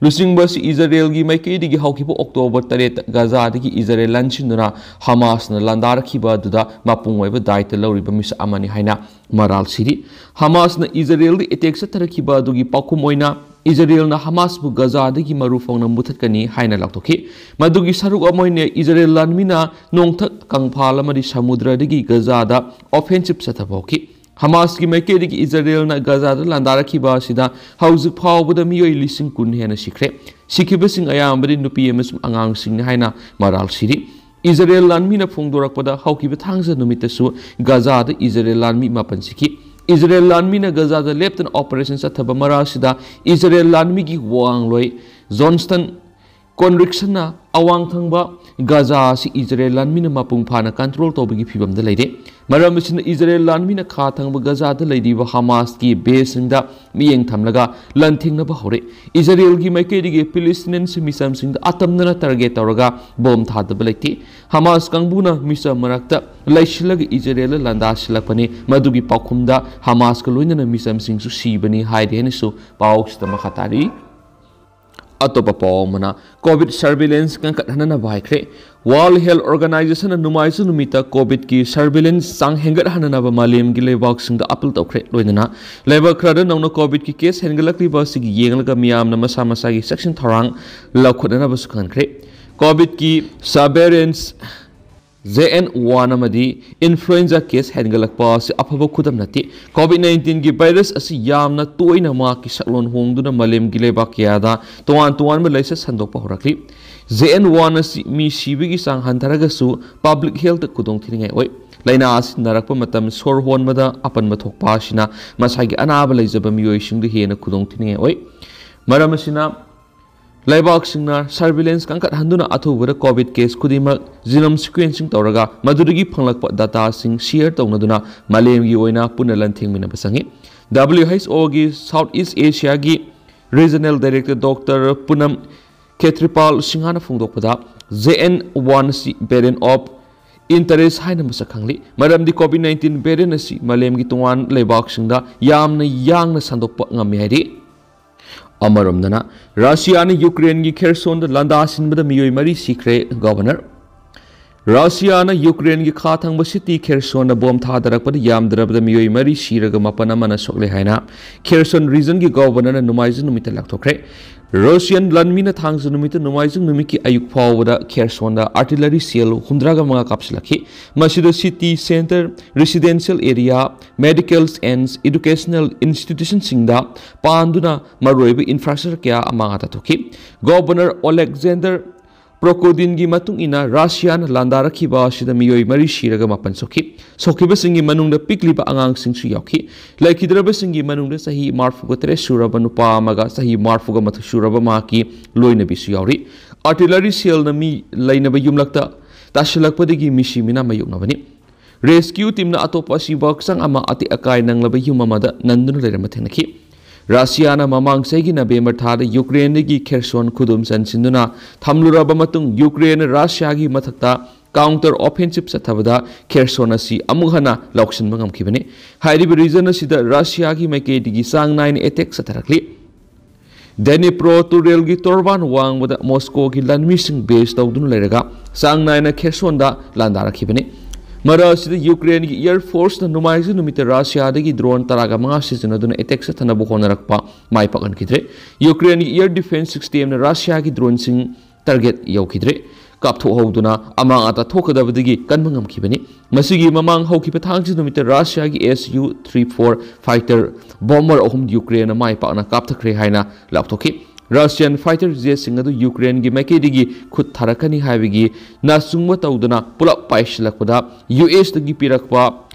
ꯂꯨꯆꯤꯡꯕ ꯑꯁꯤ ꯏꯖꯔꯦꯜꯒꯤ ꯃꯥꯏꯀꯩꯗꯒꯤ ꯍꯧꯈꯤꯕ October ꯇꯔꯦꯠꯇ ꯒꯖꯥꯗꯒꯤ ꯏꯖꯔꯦꯜ ꯂꯥꯟꯁꯤꯟꯗꯨꯅ ꯍꯃꯥꯁꯅ ꯂꯥꯟꯗꯥꯔꯛꯈꯤꯕ ꯑꯗꯨꯗ ꯃꯄꯨꯡ ꯑꯣꯏꯕ ꯗꯥꯏꯇ ꯂꯧꯔꯤꯕ ꯃꯤꯁꯛ ꯑꯃꯅꯤ ꯍꯥꯏꯅ ꯃꯔꯥꯜ ꯁꯤꯔꯤ꯫ ꯍꯃꯥꯁꯅ ꯏꯖꯔꯦꯜꯗ attack ꯆꯠꯊꯔꯛꯈꯤꯕ ꯑꯗꯨꯒꯤ ꯄꯥꯎꯈꯨꯝ ꯑꯣꯏꯅ ꯏꯖꯔꯦꯜꯅ ꯍꯃꯥꯁꯄꯨ ꯒꯖꯥꯗꯒꯤ ꯃꯔꯨ ꯐꯪꯅ ꯃꯨꯊꯠꯀꯅꯤ ꯍꯥꯏꯅ ꯂꯥꯎꯊꯣꯛꯈꯤ꯫ ꯃꯗꯨꯒꯤ ꯁꯔꯨꯛ ꯑꯃ ꯑꯣꯏꯅ ꯏꯖꯔꯦꯜ ꯂꯥꯟꯃꯤꯅ ꯅꯣꯡꯊꯛ, ꯀꯪꯐꯥꯜ ꯑꯃꯗꯤ ꯁꯃꯨꯗ꯭ꯔꯗꯒꯤ ꯒꯖꯥꯗ offensive ꯆꯠꯊꯕ ꯍꯧꯈꯤ꯫ ꯍꯃꯥꯁꯀꯤ ꯃꯥꯏꯀꯩꯗꯒꯤ ꯏꯖꯔꯦꯜꯅ ꯒꯖꯥꯗ ꯂꯥꯟꯗꯥꯔꯛꯈꯤꯕ ꯑꯁꯤꯗ ꯍꯧꯖꯤꯛ ꯐꯥꯎꯕꯗ ꯃꯤꯑꯣꯏ ꯂꯤꯁꯤꯡ ꯀꯨꯟ ꯍꯦꯟꯅ ꯁꯤꯈ꯭ꯔꯦ꯫ ꯁꯤꯈꯤꯕꯁꯤꯡ ꯑꯌꯥꯝꯕꯗꯤ ꯅꯨꯄꯤ ꯑꯃꯁꯨꯡ ꯑꯉꯥꯡꯁꯤꯡꯅꯤ ꯍꯥꯏꯅ ꯃꯔꯥꯜ ꯁꯤꯔꯤ꯫ ꯏꯖꯔꯦꯜ ꯂꯥꯟꯃꯤꯅ ꯐꯣꯡꯗꯣꯔꯛꯄꯗ, ꯍꯧꯈꯤꯕ ꯊꯥꯡꯖ ꯅꯨꯃꯤꯠꯇꯁꯨ ꯒꯖꯥꯗ ꯏꯖꯔꯦꯜ ꯂꯥꯟꯃꯤ ꯃꯥꯄꯟ ꯁꯤꯈꯤ꯫ ꯏꯖꯔꯦꯜ ꯂꯥꯟꯃꯤꯅ ꯒꯖꯥꯗ ꯂꯦꯞꯇꯅ operation ꯆꯠꯊꯕ ꯃꯔꯛ ꯑꯁꯤꯗ ꯏꯖꯔꯦꯜ ꯂꯥꯟꯃꯤꯒꯤ ꯋꯥꯉꯥꯡꯂꯣꯏ ꯖꯣꯟꯁꯇꯟ ꯀꯣꯟꯔꯤꯛꯁꯟꯅ ꯑꯋꯥꯡ ꯊꯪꯕ ꯒꯖꯥ ꯑꯁꯤ ꯏꯖꯔꯦꯜ ꯂꯥꯟꯃꯤꯅ ꯃꯄꯨꯡ ꯐꯥꯅ control ꯇꯧꯕꯒꯤ ꯐꯤꯚꯝꯗ ꯂꯩꯔꯦ꯫ ꯃꯔꯝ ꯑꯁꯤꯅ ꯏꯖꯔꯦꯜ ꯂꯥꯟꯃꯤꯅ ꯈꯥ ꯊꯪꯕ ꯒꯖꯥꯗ ꯂꯩꯔꯤꯕ ꯍꯃꯥꯁꯀꯤ baseꯁꯤꯡꯗ ꯃꯤꯠꯌꯦꯡ ꯊꯝꯂꯒ ꯂꯥꯟꯊꯦꯡꯅꯕ ꯍꯧꯔꯦ꯫ ꯏꯖꯔꯦꯜꯒꯤ ꯃꯥꯏꯀꯩꯗꯒꯤ ꯐꯤꯂꯤꯁꯇꯤꯅꯤꯌꯟꯁ ꯃꯤꯆꯝꯁꯤꯡꯗ ꯑꯇꯝꯅꯅ target ꯇꯧꯔꯒ ꯕꯣꯝ ꯊꯥꯗꯕ ꯂꯩꯇꯦ꯫ ꯍꯃꯥꯁ ꯀꯥꯡꯕꯨꯅ ꯃꯤꯆꯝ ꯃꯔꯛꯇ ꯂꯩꯁꯤꯜꯂꯒ ꯏꯖꯔꯦꯜꯗ ꯂꯥꯟꯗꯥꯁꯤꯜꯂꯛꯄꯅꯤ꯫ ꯃꯗꯨꯒꯤ ꯄꯥꯎꯈꯨꯝꯗ ꯍꯃꯥꯁꯀ ꯂꯣꯏꯅꯅ ꯃꯤꯆꯝꯁꯤꯡꯁꯨ ꯁꯤꯕꯅꯤ ꯍꯥꯏꯔꯤ ꯍꯥꯏꯅꯁꯨ ꯄꯥꯎꯁꯤꯗ ꯃꯈꯥ ꯇꯥꯔꯤ꯫ ꯑꯇꯣꯞꯄ ꯄꯥꯎ ꯑꯃꯅ, COVID surveillance ꯀꯟꯈꯠꯍꯟꯅꯅꯕ ꯍꯥꯏꯈ꯭ꯔꯦ꯫ World Health Organizationꯅ ꯅꯣꯡꯃꯥꯏꯖꯤꯡ ꯅꯨꯃꯤꯠꯇ COVIDꯀꯤ surveillance ꯆꯥꯡ ꯍꯦꯟꯒꯠꯍꯟꯅꯅꯕ ꯃꯥꯂꯦꯝꯒꯤ ꯂꯩꯕꯥꯛꯁꯤꯡꯗ appeal ꯇꯧꯈ꯭ꯔꯦ꯫ ꯂꯣꯏꯅꯅ ꯂꯩꯕꯥꯛ ꯈꯔꯗ ꯅꯧꯅ COVIDꯀꯤ case ꯍꯦꯟꯒꯠꯂꯛꯂꯤꯕ ꯑꯁꯤꯒꯤ ꯌꯦꯡꯂꯒ ꯃꯤꯌꯥꯝꯅ ꯃꯁꯥ ꯃꯁꯥꯒꯤ ꯆꯦꯛꯁꯤꯟ ꯊꯧꯔꯥꯡ ꯂꯧꯈꯠꯅꯅꯕꯁꯨ ꯈꯪꯍꯟꯈ꯭ꯔꯦ꯫ COVIDꯀꯤ subvariants J N one ꯑꯃꯗꯤ influenza case ꯍꯦꯟꯒꯠꯂꯛꯄ ꯑꯁꯤ ꯑꯐꯕ ꯈꯨꯗꯝ ꯅꯠꯇꯦ꯫ COVID nineteenꯒꯤ virus ꯑꯁꯤ ꯌꯥꯝꯅ ꯇꯣꯏꯅ ꯃꯍꯥꯛꯀꯤ ꯁꯛꯂꯣꯟ ꯍꯣꯡꯗꯨꯅ ꯃꯥꯂꯦꯝꯒꯤ ꯂꯩꯕꯥꯛ ꯀꯌꯥꯗ ꯇꯣꯉꯥꯟ ꯇꯣꯉꯥꯟꯕ ꯂꯥꯏꯆꯠ ꯁꯟꯗꯣꯛꯄ ꯍꯧꯔꯛꯂꯤ꯫ J N one ꯑꯁꯤ ꯃꯤ ꯁꯤꯕꯒꯤ ꯆꯥꯡ ꯍꯟꯊꯔꯒꯁꯨ public healthꯇ ꯈꯨꯗꯣꯡꯊꯤꯅꯤꯡꯉꯥꯏ ꯑꯣꯏ꯫ ꯂꯥꯏꯅꯥ ꯑꯁꯤ ꯅꯥꯔꯛꯄ ꯃꯇꯝ ꯁꯣꯔ ꯍꯣꯟꯕꯗ ꯑꯄꯟꯕ ꯊꯣꯛꯄ ꯑꯁꯤꯅ ꯃꯁꯥꯒꯤ ꯑꯅꯥꯕ ꯂꯩꯖꯕ ꯃꯤꯑꯣꯏꯁꯤꯡꯗ ꯍꯦꯟꯅ ꯈꯨꯗꯣꯡꯊꯤꯅꯤꯡꯉꯥꯏ ꯑꯣꯏ꯫ ꯃꯔꯝ ꯑꯁꯤꯅ ꯂꯩꯕꯥꯛꯁꯤꯡꯅ surveillance ꯀꯟꯈꯠꯍꯟꯗꯨꯅ ꯑꯊꯨꯕꯗ COVID case ꯈꯨꯗꯤꯡꯃꯛ genome sequencing ꯇꯧꯔꯒ ꯃꯗꯨꯗꯒꯤ ꯐꯪꯂꯛꯄ dataꯁꯤꯡ share ꯇꯧꯅꯗꯨꯅ ꯃꯥꯂꯦꯝꯒꯤ ꯑꯣꯏꯅ ꯄꯨꯟꯅ ꯂꯥꯟꯊꯦꯡꯃꯤꯟꯅꯕ ꯆꯪꯏ꯫ WHOꯒꯤ South East Asiaꯒꯤ Regional Director Doctor ꯄꯨꯅꯝ ꯈꯦꯇ꯭ꯔꯤꯄꯥꯜ ꯁꯤꯡꯍꯅ ꯐꯣꯡꯗꯣꯛꯄꯗ, J N one ꯑꯁꯤ variant of interest ꯍꯥꯏꯅ ꯃꯁꯛ ꯈꯪꯂꯤ, ꯃꯔꯝꯗꯤ COVID nineteen variant ꯑꯁꯤ ꯃꯥꯂꯦꯝꯒꯤ ꯇꯣꯉꯥꯟ ꯂꯩꯕꯥꯛꯁꯤꯡꯗ ꯌꯥꯝꯅ ꯌꯥꯡꯅ ꯁꯟꯗꯣꯛꯄ ꯉꯝꯃꯤ ꯍꯥꯏꯔꯤ꯫ ꯑꯃꯔꯣꯝꯗꯅ, ꯔꯁꯤꯌꯥꯅ ꯌꯨꯀ꯭ꯔꯦꯟꯒꯤ ꯈꯦꯔꯁꯣꯟꯗ ꯂꯥꯟꯗꯥ ꯁꯤꯟꯕꯗ ꯃꯤꯑꯣꯏ ꯃꯔꯤ ꯁꯤꯈ꯭ꯔꯦ꯫ ꯒꯣꯚꯔꯅꯔ, ꯔꯁꯤꯌꯥꯅ ꯌꯨꯀ꯭ꯔꯦꯟꯒꯤ ꯈꯥ ꯊꯪꯕ ꯁꯤꯇꯤ ꯈꯦꯔꯁꯣꯟꯗ ꯕꯣꯝ ꯊꯥꯗꯔꯛꯄꯗ ꯌꯥꯝꯗ꯭ꯔꯕꯗ ꯃꯤꯑꯣꯏ ꯃꯔꯤ ꯁꯤꯔꯒ ꯃꯥꯄꯟ ꯑꯃꯅ ꯁꯣꯛꯂꯦ ꯍꯥꯏꯅ ꯈꯦꯔꯁꯣꯟ ꯔꯤꯖꯟꯒꯤ ꯒꯣꯚꯔꯅꯔꯅ ꯅꯣꯡꯃꯥꯏꯖꯤꯡ ꯅꯨꯃꯤꯠꯇ ꯂꯥꯎꯊꯣꯛꯈ꯭ꯔꯦ꯫ ꯔꯁꯤꯌꯥꯟ ꯂꯥꯟꯃꯤꯅ ꯊꯥꯡꯖ ꯅꯨꯃꯤꯠꯇ ꯅꯣꯡꯃꯥꯏꯖꯤꯡ ꯅꯨꯃꯤꯠꯀꯤ ꯑꯌꯨꯛ ꯐꯥꯎꯕꯗ ꯈꯦꯔꯁꯣꯟꯗ artillery shell ꯍꯨꯝꯗ꯭ꯔꯥꯒ ꯃꯉꯥ ꯀꯥꯞꯁꯤꯜꯂꯛꯈꯤ꯫ ꯃꯁꯤꯗ city centre, residential area, medical and educational institutionꯁꯤꯡꯗ ꯄꯥꯟꯗꯨꯅ ꯃꯔꯨꯑꯣꯏꯕ infrastructure ꯀꯌꯥ ꯑꯃꯥꯡ ꯑꯇꯥ ꯊꯣꯛꯈꯤ꯫ ꯒꯣꯚꯔꯅꯔ ꯑꯣꯂꯦꯛꯖꯦꯟꯗꯔ ꯄ꯭ꯔꯣꯀꯣꯗꯤꯟꯒꯤ ꯃꯇꯨꯡ ꯏꯟꯅ, ꯔꯁꯤꯌꯥꯅ ꯂꯥꯟꯗꯥꯔꯛꯈꯤꯕ ꯑꯁꯤꯗ ꯃꯤꯑꯣꯏ ꯃꯔꯤ ꯁꯤꯔꯒ ꯃꯥꯄꯟ ꯁꯣꯛꯈꯤ꯫ ꯁꯣꯛꯈꯤꯕꯁꯤꯡꯒꯤ ꯃꯅꯨꯡꯗ ꯄꯤꯛꯂꯤꯕ ꯑꯉꯥꯡꯁꯤꯡꯁꯨ ꯌꯥꯎꯈꯤ꯫ ꯂꯩꯈꯤꯗ꯭ꯔꯕꯁꯤꯡꯒꯤ ꯃꯅꯨꯡꯗ ꯆꯍꯤ ꯃꯔꯤꯐꯨꯒ ꯇꯔꯦꯠ ꯁꯨꯔꯕ ꯅꯨꯄꯥ ꯑꯃꯒ ꯆꯍꯤ ꯃꯔꯤꯐꯨꯒ ꯃꯥꯊꯣꯏ ꯁꯨꯔꯕ ꯃꯍꯥꯛꯀꯤ ꯂꯣꯏꯅꯕꯤꯁꯨ ꯌꯥꯎꯔꯤ꯫ Artillery shellꯅ ꯃꯤ ꯂꯩꯅꯕ ꯌꯨꯝꯂꯛꯇ ꯇꯥꯁꯤꯜꯂꯛꯄꯗꯒꯤ ꯃꯤꯁꯤ ꯃꯤꯅꯥ ꯃꯥꯌꯣꯛꯅꯕꯅꯤ꯫ Rescue teamꯅ ꯑꯇꯣꯞꯄ ꯑꯁꯤꯕ ꯍꯛꯆꯥꯡ ꯑꯃ ꯑꯇꯦꯛ ꯑꯀꯥꯏ ꯅꯪꯂꯕ ꯌꯨꯝ ꯑꯃꯗ ꯅꯟꯗꯨꯅ ꯂꯩꯔꯝꯕ ꯊꯦꯡꯅꯈꯤ꯫ ꯔꯁꯤꯌꯥꯅ ꯃꯃꯥꯡ ꯆꯍꯤꯒꯤ ꯅꯕꯦꯝꯕꯔ ꯊꯥꯗ ꯌꯨꯀ꯭ꯔꯦꯟꯗꯒꯤ ꯈꯦꯔꯁꯣꯟ ꯈꯨꯗꯨꯝ ꯆꯟꯁꯤꯟꯗꯨꯅ ꯊꯝꯂꯨꯔꯕ ꯃꯇꯨꯡ, ꯌꯨꯀ꯭ꯔꯦꯟꯅ ꯔꯁꯤꯌꯥꯒꯤ ꯃꯊꯛꯇ counter offensive ꯆꯠꯊꯕꯗ ꯈꯦꯔꯁꯣꯟ ꯑꯁꯤ ꯑꯃꯨꯛ ꯍꯟꯅ ꯂꯧꯁꯤꯟꯕ ꯉꯝꯈꯤꯕꯅꯤ꯫ ꯍꯥꯏꯔꯤꯕ ꯔꯤꯖꯟ ꯑꯁꯤꯗ ꯔꯁꯤꯌꯥꯒꯤ ꯃꯥꯏꯀꯩꯗꯒꯤ ꯆꯥꯡ ꯅꯥꯏꯅ ꯑꯦꯇꯦꯛ ꯆꯠꯊꯔꯛꯂꯤ꯫ ꯗꯦꯅꯤꯄ꯭ꯔꯣ ꯇꯨꯔꯦꯜꯒꯤ ꯇꯣꯔꯕꯥꯟ ꯋꯥꯡꯃꯗ ꯃꯣꯁꯀꯣꯒꯤ ꯂꯥꯟꯃꯤꯁꯤꯡ ꯕꯦꯁ ꯇꯧꯗꯨꯅ ꯂꯩꯔꯒ ꯆꯥꯡ ꯅꯥꯏꯅ ꯈꯦꯔꯁꯣꯟꯗ ꯂꯥꯟꯗꯥꯔꯛꯈꯤꯕꯅꯤ꯫ ꯃꯔꯛ ꯑꯁꯤꯗ ꯌꯨꯀ꯭ꯔꯦꯟꯒꯤ Air Forceꯅ ꯅꯣꯡꯃꯥꯏꯖꯤꯡ ꯅꯨꯃꯤꯠꯇ ꯔꯁꯤꯌꯥꯗꯒꯤ drone ꯇꯔꯥꯒ ꯃꯉꯥ ꯁꯤꯖꯤꯟꯅꯗꯨꯅ ꯑꯦꯇꯦꯛ ꯆꯠꯊꯅꯕ ꯍꯣꯠꯅꯔꯛꯄ ꯃꯥꯏ ꯄꯥꯛꯍꯟꯈꯤꯗ꯭ꯔꯦ꯫ ꯌꯨꯀ꯭ꯔꯦꯟꯒꯤ air defence systemꯅ ꯔꯁꯤꯌꯥꯒꯤ droneꯁꯤꯡ target ꯌꯧꯈꯤꯗ꯭ꯔꯦ꯫ ꯀꯥꯞꯊꯣꯛꯍꯧꯗꯨꯅ ꯑꯃꯥꯡ ꯑꯇꯥ ꯊꯣꯛꯀꯗꯕꯗꯒꯤ ꯀꯟꯕ ꯉꯝꯈꯤꯕꯅꯤ꯫ ꯃꯁꯤꯒꯤ ꯃꯃꯥꯡ ꯍꯧꯈꯤꯕ ꯊꯥꯡꯖ ꯅꯨꯃꯤꯠꯇ ꯔꯁꯤꯌꯥꯒꯤ Su three four fighter bomber ꯑꯍꯨꯝ ꯌꯨꯀ꯭ꯔꯦꯟꯅ ꯃꯥꯏ ꯄꯥꯛꯅ ꯀꯥꯞꯊꯈ꯭ꯔꯦ ꯍꯥꯏꯅ ꯂꯥꯎꯊꯣꯛꯈꯤ꯫ ꯔꯁꯤꯌꯥꯟ fighter jetꯁꯤꯡ ꯑꯗꯨ ꯌꯨꯀ꯭ꯔꯦꯟꯒꯤ ꯃꯥꯏꯀꯩꯗꯒꯤ ꯈꯨꯠ ꯊꯥꯔꯛꯀꯅꯤ ꯍꯥꯏꯕꯒꯤ ꯅꯥꯆꯨꯡꯕ ꯇꯧꯗꯨꯅ ꯄꯨꯂꯞ ꯄꯥꯏꯁꯤꯜꯂꯛꯄꯗ, USꯇꯒꯤ ꯄꯤꯔꯛꯄ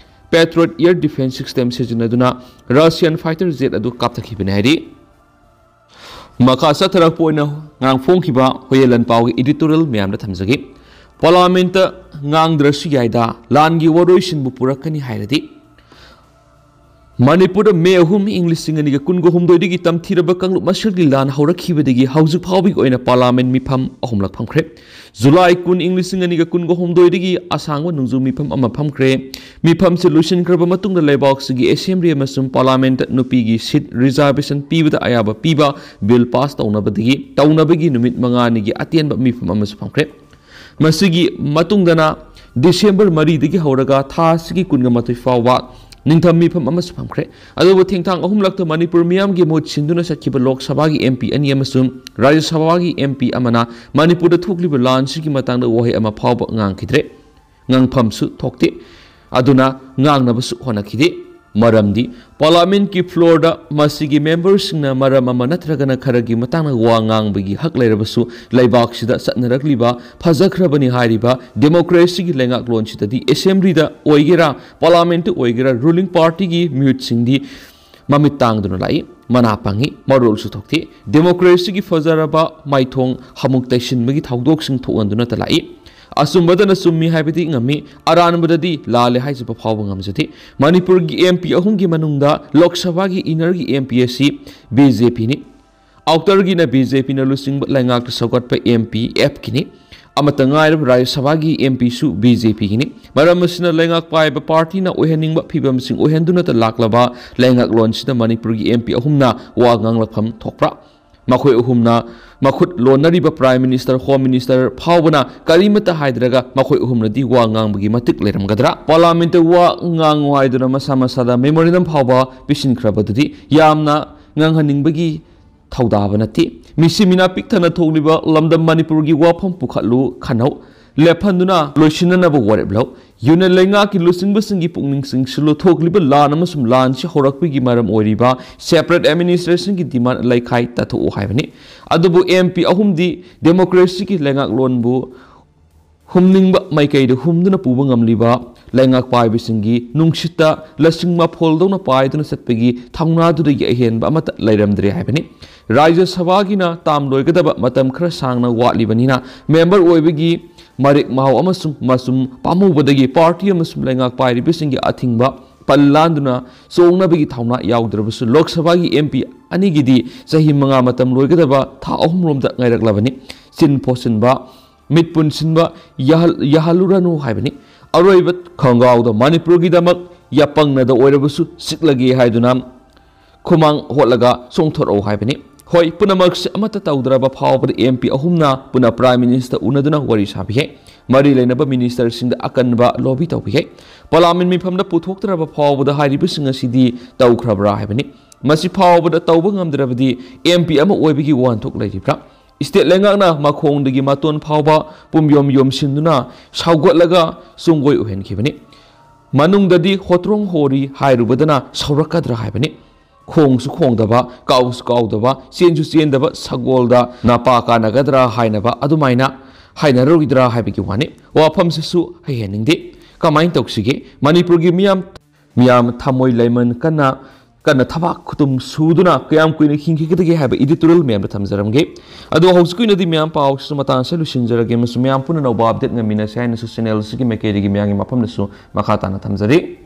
Patriot air defence system ꯁꯤꯖꯤꯟꯅꯗꯨꯅ Russian fighter jet ꯑꯗꯨ ꯀꯥꯞꯊꯈꯤꯕꯅꯤ ꯍꯥꯏꯔꯤ꯫ ꯃꯈꯥ ꯆꯠꯊꯔꯛꯄ ꯑꯣꯏꯅ ꯉꯔꯥꯡ ꯐꯣꯡꯈꯤꯕ ꯍꯨꯌꯦꯟ ꯂꯥꯟꯄꯥꯎꯒꯤ editorial ꯃꯌꯥꯝꯗ ꯊꯝꯖꯒꯦ꯫ Parliamentꯇ ꯉꯥꯡꯗ꯭ꯔꯁꯨ ꯌꯥꯏꯗ, ꯂꯥꯟꯒꯤ ꯋꯥꯔꯣꯏꯁꯤꯟꯕꯨ ꯄꯨꯔꯛꯀꯅꯤ ꯍꯥꯏꯔꯗꯤ꯫ ꯃꯅꯤꯄꯨꯔꯗ ꯃꯦ ꯑꯍꯨꯝ, ꯏꯪ ꯂꯤꯁꯤꯡ ꯑꯅꯤꯒ ꯀꯨꯟꯒ ꯍꯨꯝꯗꯣꯏꯗꯒꯤ ꯇꯝꯊꯤꯔꯕ ꯀꯥꯡꯂꯨꯞ ꯃꯁꯦꯜꯒꯤ ꯂꯥꯟ ꯍꯧꯔꯛꯈꯤꯕꯗꯒꯤ ꯍꯧꯖꯤꯛ ꯐꯥꯎꯕꯒꯤ ꯑꯣꯏꯅ ꯄꯥꯔꯂꯥꯃꯦꯟ ꯃꯤꯐꯝ ꯑꯍꯨꯝꯂꯛ ꯐꯝꯈ꯭ꯔꯦ꯫ ꯖꯨꯂꯥꯏ ꯀꯨꯟ, ꯏꯪ ꯂꯤꯁꯤꯡ ꯑꯅꯤꯒ ꯀꯨꯟꯒ ꯍꯨꯝꯗꯣꯏꯗꯒꯤ ꯑꯁꯥꯡꯕ ꯅꯣꯡꯖꯨ ꯃꯤꯐꯝ ꯑꯃ ꯐꯝꯈ꯭ꯔꯦ꯫ ꯃꯤꯐꯝꯁꯤ ꯂꯣꯏꯁꯤꯟꯈ꯭ꯔꯕ ꯃꯇꯨꯡꯗ ꯂꯩꯕꯥꯛꯁꯤꯒꯤ ꯑꯦꯁꯦꯝꯕ꯭ꯂꯤ ꯑꯃꯁꯨꯡ ꯄꯥꯔꯂꯥꯃꯦꯟꯠꯇ ꯅꯨꯄꯤꯒꯤ ꯁꯤꯠ ꯔꯤꯖꯥꯔꯕꯦꯁꯟ ꯄꯤꯕꯗ ꯑꯌꯥꯕ ꯄꯤꯕ ꯕꯤꯜ ꯄꯥꯁ ꯇꯧꯅꯕꯗꯒꯤ, ꯇꯧꯅꯕꯒꯤ ꯅꯨꯃꯤꯠ ꯃꯉꯥꯅꯤꯒꯤ ꯑꯇꯦꯟꯕ ꯃꯤꯐꯝ ꯑꯃꯁꯨ ꯐꯝꯈ꯭ꯔꯦ꯫ ꯃꯁꯤꯒꯤ ꯃꯇꯨꯡꯗꯅ ꯗꯤꯁꯦꯝꯕꯔ ꯃꯔꯤꯗꯒꯤ ꯍꯧꯔꯒ ꯊꯥ ꯑꯁꯤꯒꯤ ꯀꯨꯟꯒ ꯃꯥꯊꯣꯏ ꯐꯥꯎꯕ ꯅꯤꯡꯊꯝ ꯃꯤꯐꯝ ꯑꯃꯁꯨ ꯐꯝꯈ꯭ꯔꯦ꯫ ꯑꯗꯨꯕꯨ ꯊꯦꯡꯊꯥꯡ ꯑꯍꯨꯝꯂꯛꯇ ꯃꯅꯤꯄꯨꯔ ꯃꯤꯌꯥꯝꯒꯤ ꯃꯣꯠ ꯁꯤꯟꯗꯨꯅ ꯆꯠꯈꯤꯕ ꯂꯣꯛ ꯁꯚꯥꯒꯤ ꯑꯦꯝ ꯄꯤ ꯑꯅꯤ ꯑꯃꯁꯨꯡ ꯔꯥꯖ꯭ꯌ ꯁꯚꯥꯒꯤ ꯑꯦꯝ ꯄꯤ ꯑꯃꯅ ꯃꯅꯤꯄꯨꯔꯗ ꯊꯣꯛꯂꯤꯕ ꯂꯥꯟꯁꯤꯒꯤ ꯃꯇꯥꯡꯗ ꯋꯥꯍꯩ ꯑꯃ ꯐꯥꯎꯕ ꯉꯥꯡꯈꯤꯗ꯭ꯔꯦ꯫ ꯉꯥꯡꯐꯝꯁꯨ ꯊꯣꯛꯇꯦ꯫ ꯑꯗꯨꯅ ꯉꯥꯡꯅꯕꯁꯨ ꯍꯣꯠꯅꯈꯤꯗꯦ꯫ ꯃꯔꯝꯗꯤ ꯄꯥꯔꯂꯥꯃꯦꯟꯠꯀꯤ ꯐ꯭ꯂꯣꯔꯗ ꯃꯁꯤꯒꯤ ꯃꯦꯝꯕꯔꯁꯤꯡꯅ ꯃꯔꯝ ꯑꯃ ꯅꯠꯇ꯭ꯔꯒꯅ ꯈꯔꯒꯤ ꯃꯇꯥꯡꯗ ꯋꯥ ꯉꯥꯡꯕꯒꯤ ꯍꯛ ꯂꯩꯔꯕꯁꯨ, ꯂꯩꯕꯥꯛꯁꯤꯗ ꯆꯠꯅꯔꯛꯂꯤꯕ ꯐꯖꯈ꯭ꯔꯕꯅꯤ ꯍꯥꯏꯔꯤꯕ ꯗꯦꯃꯣꯀ꯭ꯔꯦꯁꯤꯒꯤ ꯂꯩꯉꯥꯛꯂꯣꯟꯁꯤꯗꯗꯤ ꯑꯦꯁꯦꯝꯕ꯭ꯂꯤꯗ ꯑꯣꯏꯒꯦꯔꯥ, ꯄꯥꯔꯂꯥꯃꯦꯟꯠꯇ ꯑꯣꯏꯒꯦꯔꯥ, ꯔꯨꯂꯤꯡ ꯄꯥꯔꯇꯤꯒꯤ ꯃꯤꯍꯨꯠꯁꯤꯡꯗꯤ ꯃꯃꯤꯠ ꯇꯥꯡꯗꯨꯅ ꯂꯥꯛꯏ, ꯃꯅꯥ ꯄꯪꯉꯤ, ꯃꯔꯣꯜꯁꯨ ꯊꯣꯛꯇꯦ꯫ ꯗꯦꯃꯣꯀ꯭ꯔꯦꯁꯤꯒꯤ ꯐꯖꯔꯕ ꯃꯥꯏꯊꯣꯡ ꯍꯃꯨꯛ ꯇꯩꯁꯤꯟꯕꯒꯤ ꯊꯧꯗꯣꯛꯁꯤꯡ ꯊꯣꯛꯍꯟꯗꯨꯅꯇ ꯂꯥꯛꯏ꯫ ꯑꯆꯨꯝꯕꯗꯅ ꯆꯨꯝꯃꯤ ꯍꯥꯏꯕꯗꯤ ꯉꯝꯃꯤ, ꯑꯔꯥꯟꯕꯗꯗꯤ ꯂꯥꯜꯂꯦ ꯍꯥꯏꯖꯕ ꯐꯥꯎꯕ ꯉꯝꯖꯗꯦ꯫ ꯃꯅꯤꯄꯨꯔꯒꯤ ꯑꯦꯝ ꯄꯤ ꯑꯍꯨꯝꯒꯤ ꯃꯅꯨꯡꯗ ꯂꯣꯛ ꯁꯚꯥꯒꯤ ꯏꯟꯅꯔꯒꯤ ꯑꯦꯝ ꯄꯤ ꯑꯁꯤ ꯕꯤ ꯖꯦ ꯄꯤꯅꯤ꯫ ꯑꯥꯎꯇꯔꯒꯤꯅ ꯕꯤ ꯖꯦ ꯄꯤꯅ ꯂꯨꯆꯤꯡꯕ ꯂꯩꯉꯥꯛꯇ ꯁꯧꯒꯠꯄ ꯑꯦꯝ ꯄꯤ ꯑꯦꯐꯀꯤꯅꯤ꯫ ꯑꯃꯠꯇ ꯉꯥꯏꯔꯕ ꯔꯥꯖ꯭ꯌ ꯁꯚꯥꯒꯤ ꯑꯦꯝ ꯄꯤꯁꯨ ꯕꯤ ꯖꯦ ꯄꯤꯒꯤꯅꯤ꯫ ꯃꯔꯝ ꯑꯁꯤꯅ ꯂꯩꯉꯥꯛ ꯄꯥꯏꯕ ꯄꯥꯔꯇꯤꯅ ꯑꯣꯏꯍꯟꯅꯤꯡꯕ ꯐꯤꯕꯝꯁꯤꯡ ꯑꯣꯏꯍꯟꯗꯨꯅꯇ ꯂꯥꯛꯂꯕ ꯂꯩꯉꯥꯛꯂꯣꯟꯁꯤꯗ ꯃꯅꯤꯄꯨꯔꯒꯤ ꯑꯦꯝ ꯄꯤ ꯑꯍꯨꯝꯅ ꯋꯥ ꯉꯥꯡꯂꯛꯐꯝ ꯊꯣꯛꯄ꯭ꯔꯥ? ꯃꯈꯣꯏ ꯑꯍꯨꯝꯅ ꯃꯈꯨꯠ ꯂꯣꯟꯅꯔꯤꯕ ꯄ꯭ꯔꯥꯏꯝ ꯃꯤꯅꯤꯁꯇꯔ, ꯍꯣꯝ ꯃꯤꯅꯤꯁꯇꯔ ꯐꯥꯎꯕꯅ ꯀꯔꯤꯃꯠꯇ ꯍꯥꯏꯗ꯭ꯔꯒ ꯃꯈꯣꯏ ꯑꯍꯨꯝꯅꯗꯤ ꯋꯥ ꯉꯥꯡꯕꯒꯤ ꯃꯇꯤꯛ ꯂꯩꯔꯝꯒꯗ꯭ꯔꯥ? ꯄꯥꯔꯂꯥꯃꯦꯟꯠꯇ ꯋꯥ ꯉꯥꯡꯉꯨ ꯍꯥꯏꯗꯨꯅ ꯃꯁꯥ ꯃꯁꯥꯗ ꯃꯦꯃꯣꯔꯦꯟꯗꯝ ꯐꯥꯎꯕ ꯄꯤꯁꯤꯟꯈ꯭ꯔꯕꯗꯨꯗꯤ ꯌꯥꯝꯅ ꯉꯥꯡꯍꯟꯅꯤꯡꯕꯒꯤ ꯊꯧꯗꯥꯕ ꯅꯠꯇꯦ꯫ ꯃꯤꯁꯤ ꯃꯤꯅꯥ ꯄꯤꯛ ꯊꯟꯅ ꯊꯣꯛꯂꯤꯕ ꯂꯝꯗꯝ ꯃꯅꯤꯄꯨꯔꯒꯤ ꯋꯥꯐꯝ ꯄꯨꯈꯠꯂꯨ, ꯈꯟꯅꯧ, ꯂꯦꯞꯍꯟꯗꯨꯅ ꯂꯣꯏꯁꯤꯟꯅꯅꯕ ꯋꯥꯔꯦꯞ ꯂꯧ꯫ ꯌꯨꯅꯤꯌꯟ ꯂꯩꯉꯥꯛꯀꯤ ꯂꯨꯆꯤꯡꯕꯁꯤꯡꯒꯤ ꯄꯨꯛꯅꯤꯡ ꯆꯤꯡꯁꯤꯜꯂꯨ꯫ ꯊꯣꯛꯂꯤꯕ ꯂꯥꯟ ꯑꯃꯁꯨꯡ ꯂꯥꯟꯁꯤ ꯍꯧꯔꯛꯄꯒꯤ ꯃꯔꯝ ꯑꯣꯏꯔꯤꯕ ꯁꯦꯄꯔꯦꯠ ꯑꯦꯗꯃꯤꯅꯤꯁꯇ꯭ꯔꯦꯁꯟꯒꯤ ꯗꯤꯃꯥꯟ ꯂꯩꯈꯥꯏ ꯇꯥꯊꯣꯛꯎ ꯍꯥꯏꯕꯅꯤ꯫ ꯑꯗꯨꯕꯨ ꯑꯦꯝ ꯄꯤ ꯑꯍꯨꯝꯗꯤ ꯗꯦꯃꯣꯀ꯭ꯔꯦꯁꯤꯒꯤ ꯂꯩꯉꯥꯛꯂꯣꯟꯕꯨ ꯍꯨꯝꯅꯤꯡꯕ ꯃꯥꯏꯀꯩꯗ ꯍꯨꯝꯗꯨꯅ ꯄꯨꯕ ꯉꯝꯂꯤꯕ ꯂꯩꯉꯥꯛ ꯄꯥꯏꯕꯁꯤꯡꯒꯤ ꯅꯨꯡꯁꯤꯠꯇ ꯂꯁꯤꯡ ꯃꯐꯣꯜꯗꯧꯅ ꯄꯥꯏꯗꯨꯅ ꯆꯠꯄꯒꯤ ꯊꯧꯅꯥꯗꯨꯗꯒꯤ ꯑꯍꯦꯟꯕ ꯑꯃꯠꯇ ꯂꯩꯔꯝꯗ꯭ꯔꯦ ꯍꯥꯏꯕꯅꯤ꯫ ꯔꯥꯖ꯭ꯌ ꯁꯚꯥꯒꯤꯅ ꯇꯥꯝ ꯂꯣꯏꯒꯗꯕ ꯃꯇꯝ ꯈꯔ ꯁꯥꯡꯅ ꯋꯥꯠꯂꯤꯕꯅꯤꯅ ꯃꯦꯝꯕꯔ ꯑꯣꯏꯕꯒꯤ ꯃꯔꯦꯛ ꯃꯍꯥꯎ ꯑꯃꯁꯨꯡ ꯃꯆꯨꯝ ꯄꯥꯝꯃꯨꯕꯗꯒꯤ ꯄꯥꯔꯇꯤ ꯑꯃꯁꯨꯡ ꯂꯩꯉꯥꯛ ꯄꯥꯏꯔꯤꯕꯁꯤꯡꯒꯤ ꯑꯊꯤꯡꯕ ꯄꯜ ꯂꯥꯟꯗꯨꯅ ꯆꯣꯡꯅꯕꯒꯤ ꯊꯧꯅꯥ ꯌꯥꯎꯗ꯭ꯔꯕꯁꯨ, ꯂꯣꯛ ꯁꯚꯥꯒꯤ ꯑꯦꯝ ꯄꯤ ꯑꯅꯤꯒꯤꯗꯤ ꯆꯍꯤ ꯃꯉꯥ ꯃꯇꯝ ꯂꯣꯏꯒꯗꯕ ꯊꯥ ꯑꯍꯨꯝꯔꯣꯝꯗ ꯉꯥꯏꯔꯛꯂꯕꯅꯤ꯫ ꯆꯤꯟ ꯐꯣꯠꯆꯤꯟꯕ, ꯃꯤꯠ ꯄꯨꯟꯁꯤꯟꯕ ꯌꯥꯍꯜ-, ꯌꯥꯍꯜꯂꯨꯔꯅꯨ ꯍꯥꯏꯕꯅꯤ꯫ ꯑꯔꯣꯏꯕ ꯈꯣꯡꯒꯥꯎꯗ ꯃꯅꯤꯄꯨꯔꯒꯤꯗꯃꯛ ꯌꯥꯄꯪꯅꯗ ꯑꯣꯏꯔꯕꯁꯨ ꯆꯤꯛꯂꯒꯦ ꯍꯥꯏꯗꯨꯅ ꯈꯨꯃꯥꯡ ꯍꯣꯠꯂꯒ ꯆꯣꯡꯊꯣꯔꯛꯎ ꯍꯥꯏꯕꯅꯤ꯫ ꯍꯣꯏ, ꯄꯨꯝꯅꯃꯛꯁꯦ ꯑꯃꯠꯇ ꯇꯧꯗ꯭ꯔꯕ ꯐꯥꯎꯕꯗ ꯑꯦꯝ ꯄꯤ ꯑꯍꯨꯝꯅ ꯄꯨꯅ ꯄ꯭ꯔꯥꯏꯝ ꯃꯤꯅꯤꯁꯇꯔ ꯎꯅꯗꯨꯅ ꯋꯥꯔꯤ ꯁꯥꯕꯤꯈꯤ꯫ ꯃꯔꯤ ꯂꯩꯅꯕ ꯃꯤꯅꯤꯁꯇꯔꯁꯤꯡꯗ ꯑꯀꯟꯕ ꯂꯣꯕꯤ ꯇꯧꯕꯤꯈꯤ꯫ ꯄꯥꯔꯂꯤꯌꯥꯃꯦꯟ ꯃꯤꯐꯝꯗ ꯄꯨꯊꯣꯛꯇ꯭ꯔꯕ ꯐꯥꯎꯕꯗ ꯍꯥꯏꯔꯤꯕꯁꯤꯡ ꯑꯁꯤꯗꯤ ꯇꯧꯈ꯭ꯔꯕ꯭ꯔꯥ ꯍꯥꯏꯕꯅꯤ꯫ ꯃꯁꯤ ꯐꯥꯎꯕꯗ ꯇꯧꯕ ꯉꯝꯗ꯭ꯔꯕꯗꯤ ꯑꯦꯝ ꯄꯤ ꯑꯃ ꯑꯣꯏꯕꯒꯤ ꯋꯥꯍꯟꯊꯣꯛ ꯂꯩꯔꯤꯕ꯭ꯔꯥ? ꯏꯁꯇꯦꯠ ꯂꯩꯉꯥꯛꯅ ꯃꯈꯣꯡꯗꯒꯤ ꯃꯇꯣꯟ ꯐꯥꯎꯕ ꯄꯨꯝꯌꯣꯝ ꯌꯣꯝꯁꯤꯟꯗꯨꯅ ꯁꯧꯒꯠꯂꯒ ꯆꯣꯡꯒꯣꯏ ꯑꯣꯏꯍꯟꯈꯤꯕꯅꯤ꯫ ꯃꯅꯨꯡꯗꯗꯤ ꯍꯣꯇ꯭ꯔꯣꯡ ꯍꯣꯔꯤ ꯍꯥꯏꯔꯨꯕꯗꯅ ꯁꯧꯔꯛꯀꯗ꯭ꯔꯥ ꯍꯥꯏꯕꯅꯤ꯫ ꯈꯣꯡꯁꯨ ꯈꯣꯡꯗꯕ, ꯀꯥꯎꯁꯨ ꯀꯥꯎꯗꯕ, ꯆꯦꯟꯁꯨ ꯆꯦꯟꯗꯕ ꯁꯒꯣꯜꯗ ꯅꯄꯥ ꯀꯥꯟꯅꯒꯗ꯭ꯔꯥ ꯍꯥꯏꯅꯕ ꯑꯗꯨꯃꯥꯏꯅ ꯍꯥꯏꯅꯔꯣꯏꯗ꯭ꯔꯥ ꯍꯥꯏꯕꯒꯤ ꯋꯥꯅꯤ꯫ ꯋꯥꯐꯝꯁꯤꯁꯨ ꯍꯩꯍꯟꯅꯤꯡꯗꯦ꯫ ꯀꯃꯥꯏꯅ ꯇꯧꯁꯤꯒꯦ? ꯃꯅꯤꯄꯨꯔꯒꯤ ꯃꯤꯌꯥꯝ, ꯃꯤꯌꯥꯝ ꯊꯃꯣꯏ ꯂꯩꯃꯟ ꯀꯟꯅ, ꯀꯟꯅ ꯊꯕꯥꯛ ꯈꯨꯇꯨꯝ ꯁꯨꯗꯨꯅ ꯀꯌꯥꯝ ꯀꯨꯏꯅ ꯍꯤꯡꯈꯤꯒꯗꯒꯦ ꯍꯥꯏꯕ editorial ꯃꯌꯥꯝꯗ ꯊꯝꯖꯔꯝꯒꯦ꯫ ꯑꯗꯣ ꯍꯧꯖꯤꯛꯀꯤ ꯑꯣꯏꯅꯗꯤ ꯃꯌꯥꯝ ꯄꯥꯎꯁꯤꯁꯨ ꯃꯇꯥꯡ ꯑꯁꯤꯗ ꯂꯣꯏꯁꯤꯟꯖꯔꯒꯦ ꯑꯃꯁꯨꯡ ꯃꯌꯥꯝ ꯄꯨꯟꯅ ꯅꯧꯕ update ꯉꯝꯃꯤꯟꯅꯁꯦ ꯍꯥꯏꯅꯁꯨ channel ꯑꯁꯤꯒꯤ ꯃꯥꯏꯀꯩꯗꯒꯤ ꯃꯌꯥꯝꯒꯤ ꯃꯐꯝꯗꯁꯨ ꯃꯈꯥ ꯇꯥꯅ ꯊꯝꯖꯔꯤ꯫